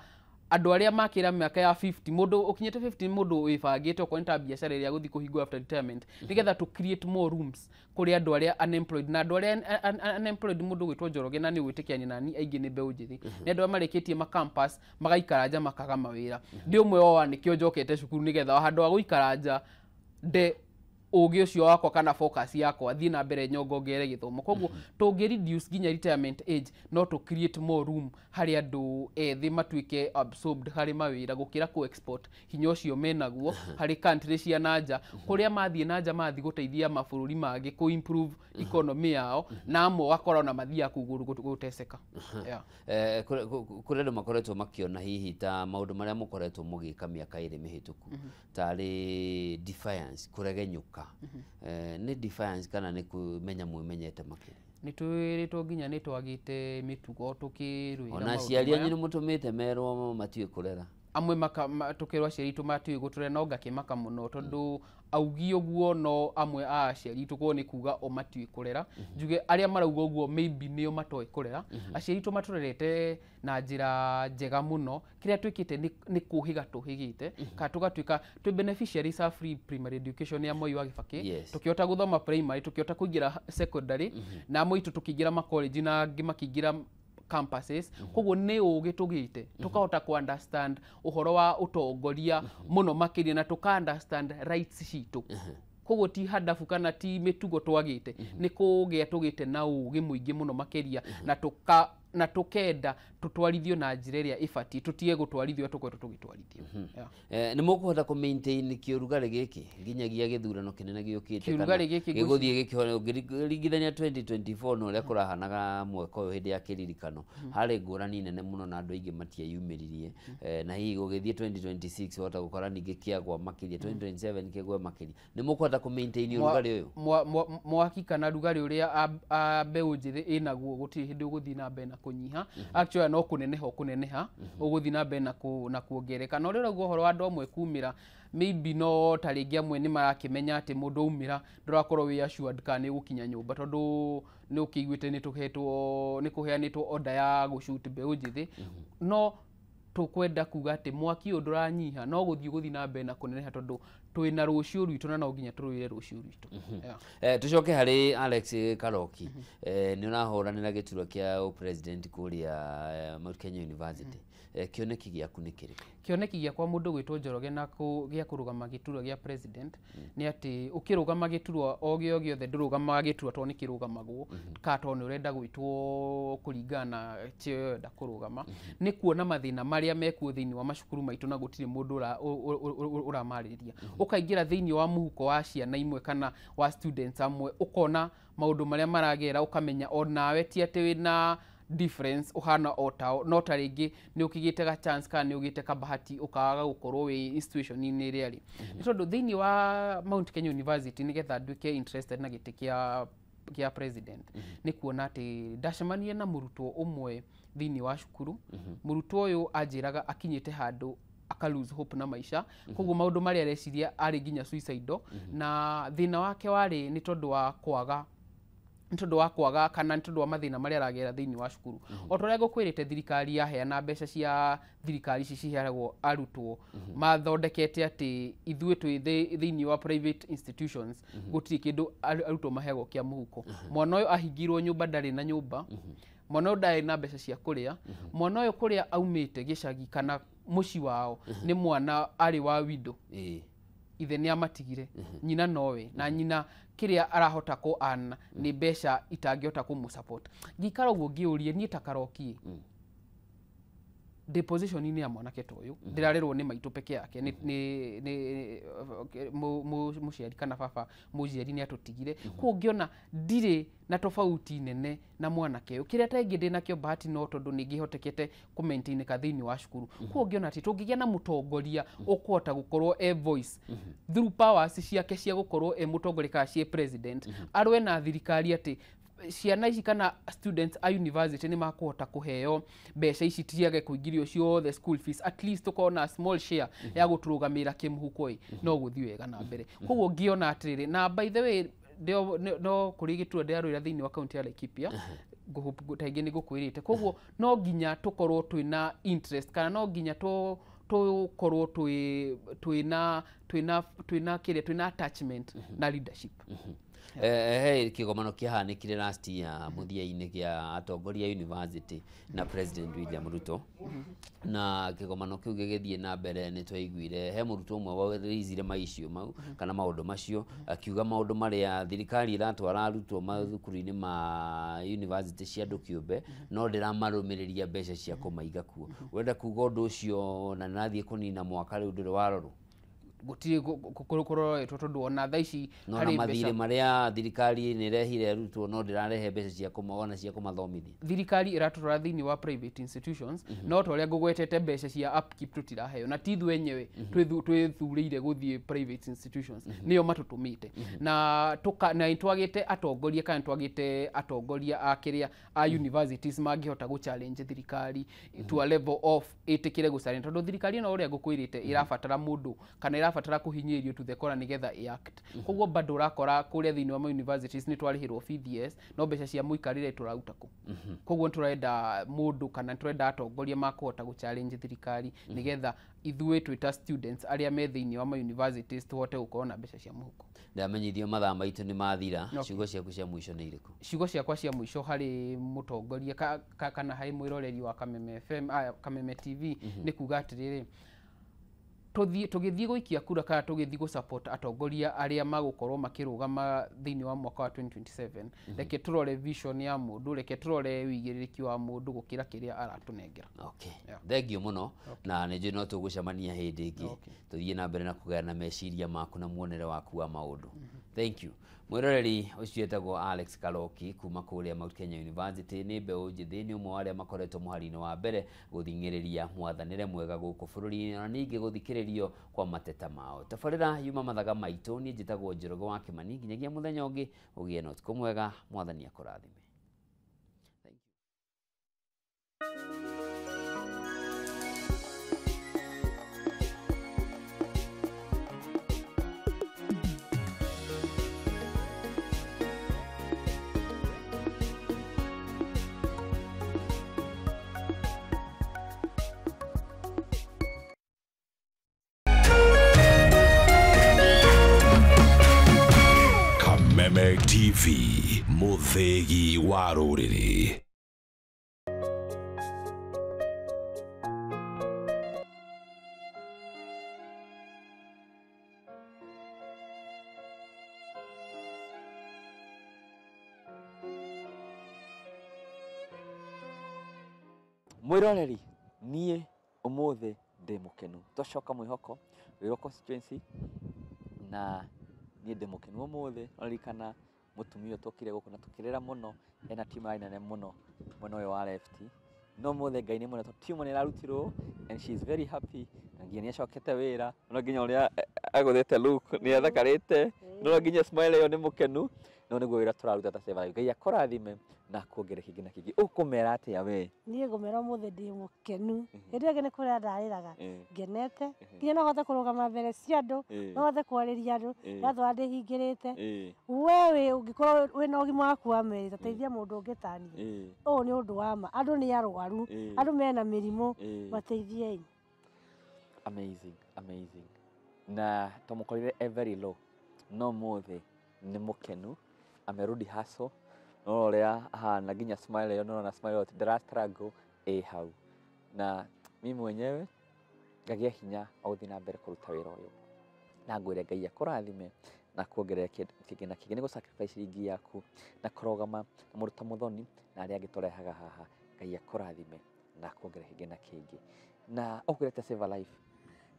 andũ arĩa makĩra mĩaka ya 50, mũndũ ũkinyĩte 50 nĩ mũndũ wĩbangĩte okorwo nĩ ta biacara ĩrĩa gũthiĩ kũhingũra after retirement, nĩgetha to create more rooms kũrĩ andũ arĩa unemployed. Na andũ arĩa unemployed, mũndũ gwĩtwo Njoroge, na nĩ ũgwĩtĩkia nani aingĩ nĩ mbeũ njĩthĩ, nĩ andũ arĩa marĩkĩtie ma campus magaikara nja makaga mawĩra. Ndĩ ũmwe wao, nĩkĩo njokete cukuru, nĩgetha handũ ha gũikara nja nde ũgĩ ũcio wakwa kana focus yakwa thiĩ na mbere nyongongere gĩthomo. Koguo tũngĩ reduce nginya retirement age, no tũ create more room harĩ andũ ethĩ matuĩke absorbed harĩ mawĩra, gũkĩra kũ export hinya ũcio menaguo harĩ country cia na nja, kũrĩa mathiĩ na nja mathiĩ gũteithia mabũrũri mangĩ kũ improve economy yao, na amwe ũgakora ona mathiaga kũu gũteceka. Kũrĩ andũ makoretwo makĩona hihi ta maũndũ marĩa mũkoretwo mũgĩka mĩaka 2 mĩhĩtũku tarĩ defiance, kũregenyũka. Nĩ defiance kana nĩ kũmenya mwĩmenyete makĩria? Nĩ twĩrĩtwo nginya nĩ twagĩte mĩtugo tũkĩrũĩra. Ona aciari anyu nĩ mũtũmĩte merwo matiũĩ kũrera? Amwe tũkerwo aciari aitũ matiũĩ gũtũrera, no ngakĩmaka mũno tondũ augi ũguo no amwe a aciari aitũ korwo nĩ kuga o matiũĩ kũrera. Njuge arĩa marauga ũguo maybe nĩo matoĩ kũrera. Aciari aitũ matũrerete na njĩra njega mũno. Kĩrĩa twĩkĩte nĩ kũhĩga tũhĩgĩte, kana tũgatuĩka twĩ beneficiaries a free primary education ya Moi wa Kibaki. Tũkĩhota gũthoma primary, tũkĩhota kũingĩra secondary, na amwe aitũ tũkĩingĩra ma college na angĩ makĩingĩra campuses. Koguo nĩ ũgĩ tũgĩte tũkahota ku understand ũhoro wa ũtongoria mũno makĩria, na tũka understand rights citũ. Koguo ti hadafu kana ti mĩtugo twagĩte, nĩ kũgĩa tũgĩte na ũgĩ mũingĩ mũno makĩria, na tũkenda tũtwarithio na njĩra ĩrĩa ĩbatiĩ, tũtige gũtwarithio tũkoretwo tũgĩtwarithio. Nĩ mũkũhota kũ maintain kĩũrugarĩ gĩkĩ nginyagia gĩthurano kĩnene gĩũkĩte? Kĩũrugarĩ gĩkĩ gĩgũthiĩ gĩkĩhona? Ũngĩringithania 2024 na ũrĩa kũrahanaga mwaka ũyũ hĩndĩ ya kĩririkano, harĩ ngũrani nene mũno na andũ aingĩ matieyumĩririe. Na hihi gũgĩthiĩ 2026 wahota gũkora ningĩ kĩagwa makĩria, 2027 kĩgwe makĩria. Nĩ mũkũhota kũ maintain ũrugarĩ ũyũ? Mwaki kana rugarĩ ũrĩa mbeũ njĩthĩ ĩnaguo gũtirĩ hĩndĩ ũgũthiĩ na mbere na kũnyiha. Actually no kũneneha ũkũneneha, ũgũthiĩ na mbere na kuongerereka. Na ũrĩa ũrauga ũhoro wa andũ amwe kumĩra, maybe no ta rĩngĩ amwe nĩ marakĩmenya atĩ mũndũ aumĩra ndũrakorwo wĩ assured kana nĩ ũgũkinya nyũmba, tondũ nĩ ũkĩiguĩte nĩ tũhetwo, nĩ kũheanĩtwo order ya gũshoot mbeũ njĩthĩ. No tũkwenda kuga atĩ mwaki ũyũ ndũranyiha, no gũthiĩ gũthiĩ na mbere na kũneneha, tondũ twĩna rũciũ rwitũ na no nginya tũrũĩre rũciũ rwitũ. Tũcoke harĩ Alex Karoki. Nĩ ũrahũranĩra gĩturwa kĩa president kũrĩa Mount Kenya University. Kĩoneki gĩaku nĩ kĩrĩkũ? Kĩoneki gĩakwa, mũndũ gwĩtwo Njoroge, na gĩa kũrũgama gĩturwa gĩa president nĩ atĩ ũkĩrũgama gĩturwa o gĩothe, ndũrũgamaga gĩturwa tondũ nĩ kĩrũgamagwo kana tondũ nĩ ũrenda gwĩtwo kũringana na cheo ũrenda kũrũgama. Nĩ kuona mathĩna marĩa mekuo thĩinĩ wa macukuru maitũ na gũtirĩ mũndũ ũramarĩrĩria. Ũkaingĩra thĩinĩ wa mũhuko wa ciana imwe kana wa students amwe, ũkona maũndũ marĩa maragera, ũkamenya onawe ti atĩ wĩna difference, ũhana o tao, no ta rĩngĩ nĩ ũkĩgĩte ga chance kana nĩ ũgĩte kabahati ũkaga gũkorwo wĩ institution-inĩ ĩrĩa rĩ. Nĩ tondũ thĩinĩ wa Mount Kenya University, nĩgetha nduĩke interested na gĩtĩ kĩa president, nĩ kuona atĩ ndacemanirie na mũrutwo ũmwe thĩinĩ wa cukuru. Mũrutwo ũyũ anjĩraga akinyĩte handũ aka lose hope na maisha, koguo maũndũ marĩa areciria arĩ nginya suicidal, na thĩna wake warĩ nĩ tondũ wa kwaga, nĩ tondũ wa kwaga kana nĩ tondũ wa mathĩna marĩa aragera thĩinĩ wa cukuru. O ta ũrĩa ngũkwĩrĩte, thirikari yaheana mbeca cia thirikari ici ciheagwo arutwo, mathondekete atĩ ithuĩ twĩ thĩinĩ wa private institutions gũtirĩ kĩndũ arutwo maheagwo kĩa mũhuko. Mwana ũyũ ahingirwo nyũmba, ndarĩ na nyũmba. Mwana ũyũ ndarĩ na mbeca cia kũrĩa. Mwana ũyũ kũrĩa aumĩte gĩcagi kana mũciĩ wao nĩ mwana arĩ wa widow, ithe nĩ amatigire, nyina nowe, na nyina kĩrĩa arahota kũ earn nĩ mbeca itangĩhota kũmũ support. Ngĩikara ũguo ngĩũrie niĩ ta Karoki, Ndĩ position-inĩ ya mwanake ta ũyũ, ndĩrarerwo nĩ maitũ peke yake, nĩ mũciari kana baba mũciari nĩ atũtigire. Koguo ngĩona ndirĩ na tofauti nene na mwanake ũyũ. Kĩrĩa ta ingĩ ndĩ nakĩo bahati no tondũ nĩ ngĩhotekete kũ maintain ka thĩinĩ wa cukuru. Koguo ngĩona atĩ tũngĩgĩa na mũtongoria ũkũhota gũkorwo e voice through powers ciake cia gũkorwo e mũtongoria kana ciĩ president, arũe na thirikari atĩ ciana ici kana students a university nĩ makũhota kũheo mbeca ici ciage kũingĩrio ciothe school fees, at least tũkorwo na small share ya gũtũrũgamĩrĩra kĩmũhuko ĩ, no gũthiĩ wega na mbere. Koguo ngĩona atĩrĩrĩ, na by the way no kũrĩ gĩturwa ndĩrarũĩra thĩinĩ wa kaunti ya Laikipia, ta ingĩ nĩ ngũkwĩrĩte. Koguo no nginya tũkorwo twĩna interest kana no nginya tũkorwo twĩna kĩrĩa twĩna attachment na leadership. He kĩgomano kĩahanĩkire last year mũthia-inĩ kĩa atongoria university na President William Ruto, na kĩgomano kĩu gĩgĩthiĩ na mbere nĩ twaiguire he mũrutwo ũmwe warizire maicio mau kana maũndũ macio, akiuga maũndũ marĩa thirikari ĩratwara arutwo mathukuru-inĩ ma university cia andũ kĩũmbe no ndĩramarũmĩrĩria mbeca cia kũmaiga kuo. Wenda kuga ũndũ ũcio na nĩrathiĩ kũnina mwaka rĩu ndũrĩ warorwo? Gũtirĩ kũroretwo tondũ ona thaa ici no na mathirĩ marĩa thirikari nĩ ĩrehire arutwo no ndĩrarehe mbeca cia kũmona cia kũmathomithia. Thirikari ĩratũtwara thĩinĩ wa private institutions, no ta ũrĩa ngũgwetete mbeca cia upkeep tũtiraheo, na ti ithuĩ enyewe twĩthurĩire gũthiĩ private institutions, nĩo matũtũmĩte. Na nĩtwagĩte atongoria kana nĩtwagĩte atongoria a kĩrĩa a universities mangĩhota gũ challenge thirikari to a level of ĩtĩkĩre gũ challenge, tondũ thirikari ĩno ũrĩa ngũkwĩrĩte ĩrabatara mũndũ kana ĩrabatara kũhinyĩrĩrio to the core nĩgetha ĩ-act. Koguo bado ũrakora kũrĩa thĩinĩ wa ma universities nĩ twarĩhĩrwo fees, no mbeca cia mũikarĩre tũraruta kũ? Koguo nĩtũrenda mũndũ kana nĩtũrenda atongoria makũhota gũ challenge thirikari nĩgetha ithuĩ twĩ ta students arĩa me thĩinĩ wa ma universities tũhote gũkorwo na mbeca cia mũhuko. Ndamenyithio mathaa maitũ nĩ mathira. Ciugo ciaku cia mũico nĩ irĩkũ? Ciugo ciakwa cia mũico harĩ mũtongoria kana harĩ mwĩroreri wa Kameme FM, Kameme TV nĩ kuga atĩrĩrĩ, tũgĩthiĩ gũikia kura kana tũgĩthiĩ gũ support atongoria arĩa magũkorwo makĩrũgama thĩinĩ wa mwaka wa 2027, reke tũrore vision ya mũndũ, reke tũrore wĩigĩrĩrĩki wa mũndũ gũkĩra kĩrĩa aratũnengera. Okay. Thank you mũno, na nĩ njũĩ no tũgũcemania hĩndĩ ĩngĩ tũthiĩ na mbere na kũgayana meciria maku na muonere waku wa maũndũ. Thank you. Mwĩroreri ũcio etagwo Alex Karoki kuma kũrĩa Mount Kenya University, nĩ mbeũ njĩthĩ, nĩ ũmwe wa arĩa makoretwo mũhari-inĩ wa mbere gũthing'ĩrĩria mwathanĩre mwega gũkũ bũrũri-inĩ na ningĩ gũthikĩrĩrio kwa mateta mao. Tabarĩra yuma mathaga maitũ, niĩ njĩtagwo Njoroge wa Kĩmani, nginyagia mũthenya ũngĩ ũgĩe na ũtukũ mwega, mwathani akũrathime. Kameme TV, mũthĩgi wa rũrĩrĩ. Mwĩroreri, niĩ ũmũthĩ ndĩ mũkenu. Twacoka mwĩhoko Ruiru constituency, na niĩ ndĩ mũkenu ũmũthĩ. Ũraririkana mũtumia ũyũ twokire gũkũ na tũkĩrĩra mũno, ena tumor nene mũno mwena ũyũ wa left, no ũmũthĩ Ngai nĩ mwega tondũ tumor nĩ ĩrarutirwo and she is very happy, na nginya nĩ acokete wĩra, no nginya ũrĩa agũthĩte look nĩ athakarĩte, no nginya smile ĩyo nĩ mũkenu, no nĩguo wĩra tũraruta ta Save Alive. Ngai akũrathime na akuongerere kĩngĩ na kĩngĩ. Ũkũmera atĩa we? Niĩ ngũmera ũmũthĩ ndĩ mũkenu. Hĩndĩ ĩyo ĩngĩ nĩ kũrĩra ndarĩraga ngenete, nginya no hote kũrũgama mbere cia andũ, no hote kwarĩria andũ, ndatwara ndĩhingĩrĩte. We wĩ ũngĩkorwo wĩna ũgima waku wa mwĩrĩ, ta teithia mũndũ ũngĩ ta niĩ. Ũyũ nĩ ũndũ wa ma, andũ nĩ arwaru, andũ mena mĩrimũ, mateithiei. Amazing, amazing. Na twamũkorire e very low, no ũmũthĩ nĩ mũkenu, amerudi hustle, no ũrĩa ahana nginya smile ĩyo, nĩũrona smile ĩyo ndĩra struggle ĩ hau. Na mimi mwenyewe ngagĩa hinya wa gũthiĩ na mbere kũruta wĩra ũyũ, na ngwĩre Ngai akũrathime na kuongerera kĩngĩ na kĩngĩ, nĩ gũ sacrifice ciringi yaku na kũrũgama na mũndũ ta Mũthoni na arĩa angĩ tũrehaga haha. Ngai akũrathime Na kuongerera kĩngĩ na kĩngĩ. Na ũkwĩra Save a Life?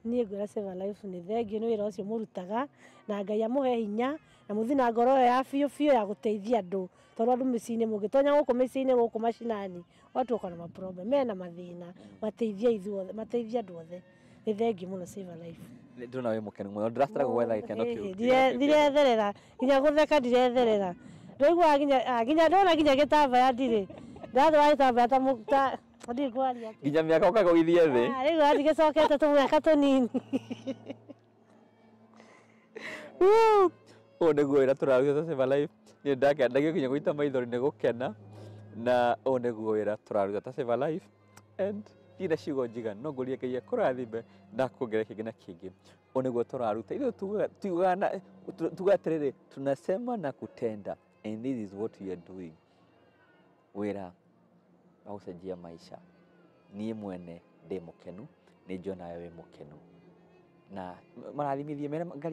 Niĩ ngwĩra Save a Life nĩ thengiũ nĩ wĩra ũcio mũrutaga, na Ngai amũhe hinya na mũthiĩ na ngoro ĩyo ya biũ biũ ya gũteithia andũ, tondũ andũ mĩciĩ-inĩ, mũngĩtonya gũkũ mĩciĩ-inĩ gũkũ macinani, watu wako na maproblem, mena mathĩna, mateithie ithuothe, mateithie andũ othe. Nĩ thengiũ mũno Save a Life. Ndĩrona wĩ mũkenu mũno, ndĩrabatara gwetha gĩkeno kĩu. Ndiretherera nginya gũtheka, ndiretherera, ndĩraiguaga nginya nginya ndona nginya gĩtambaya ndirĩ ndathũa gĩtambaya ta ndirĩ kwaria. Nginya mĩaka ũkagũithie thĩ. Rĩu athiĩ gĩcokete tũmĩaka tũnini. Ũũ nĩguo wĩra tũraruta Save a Life. Niĩ ndakena, ndagiũkinya gũita maithori nĩ gũkena, na ũũ nĩguo wĩra tũraruta ta Save a Life, and ndirĩ na ciugo njiganu, no ngũrie Ngai akũrathime na akuongerere kĩngĩ na kĩngĩ. Ũũ nĩguo tũraruta ithuĩ, tugaga atĩrĩrĩ, tunasema na kutenda, and this is what we are doing, wĩra wa gũcenjia maica. Niĩ mwene ndĩ mũkenu, nĩ njũĩ nawe wĩ mũkenu, na marathimithie mere Ngai.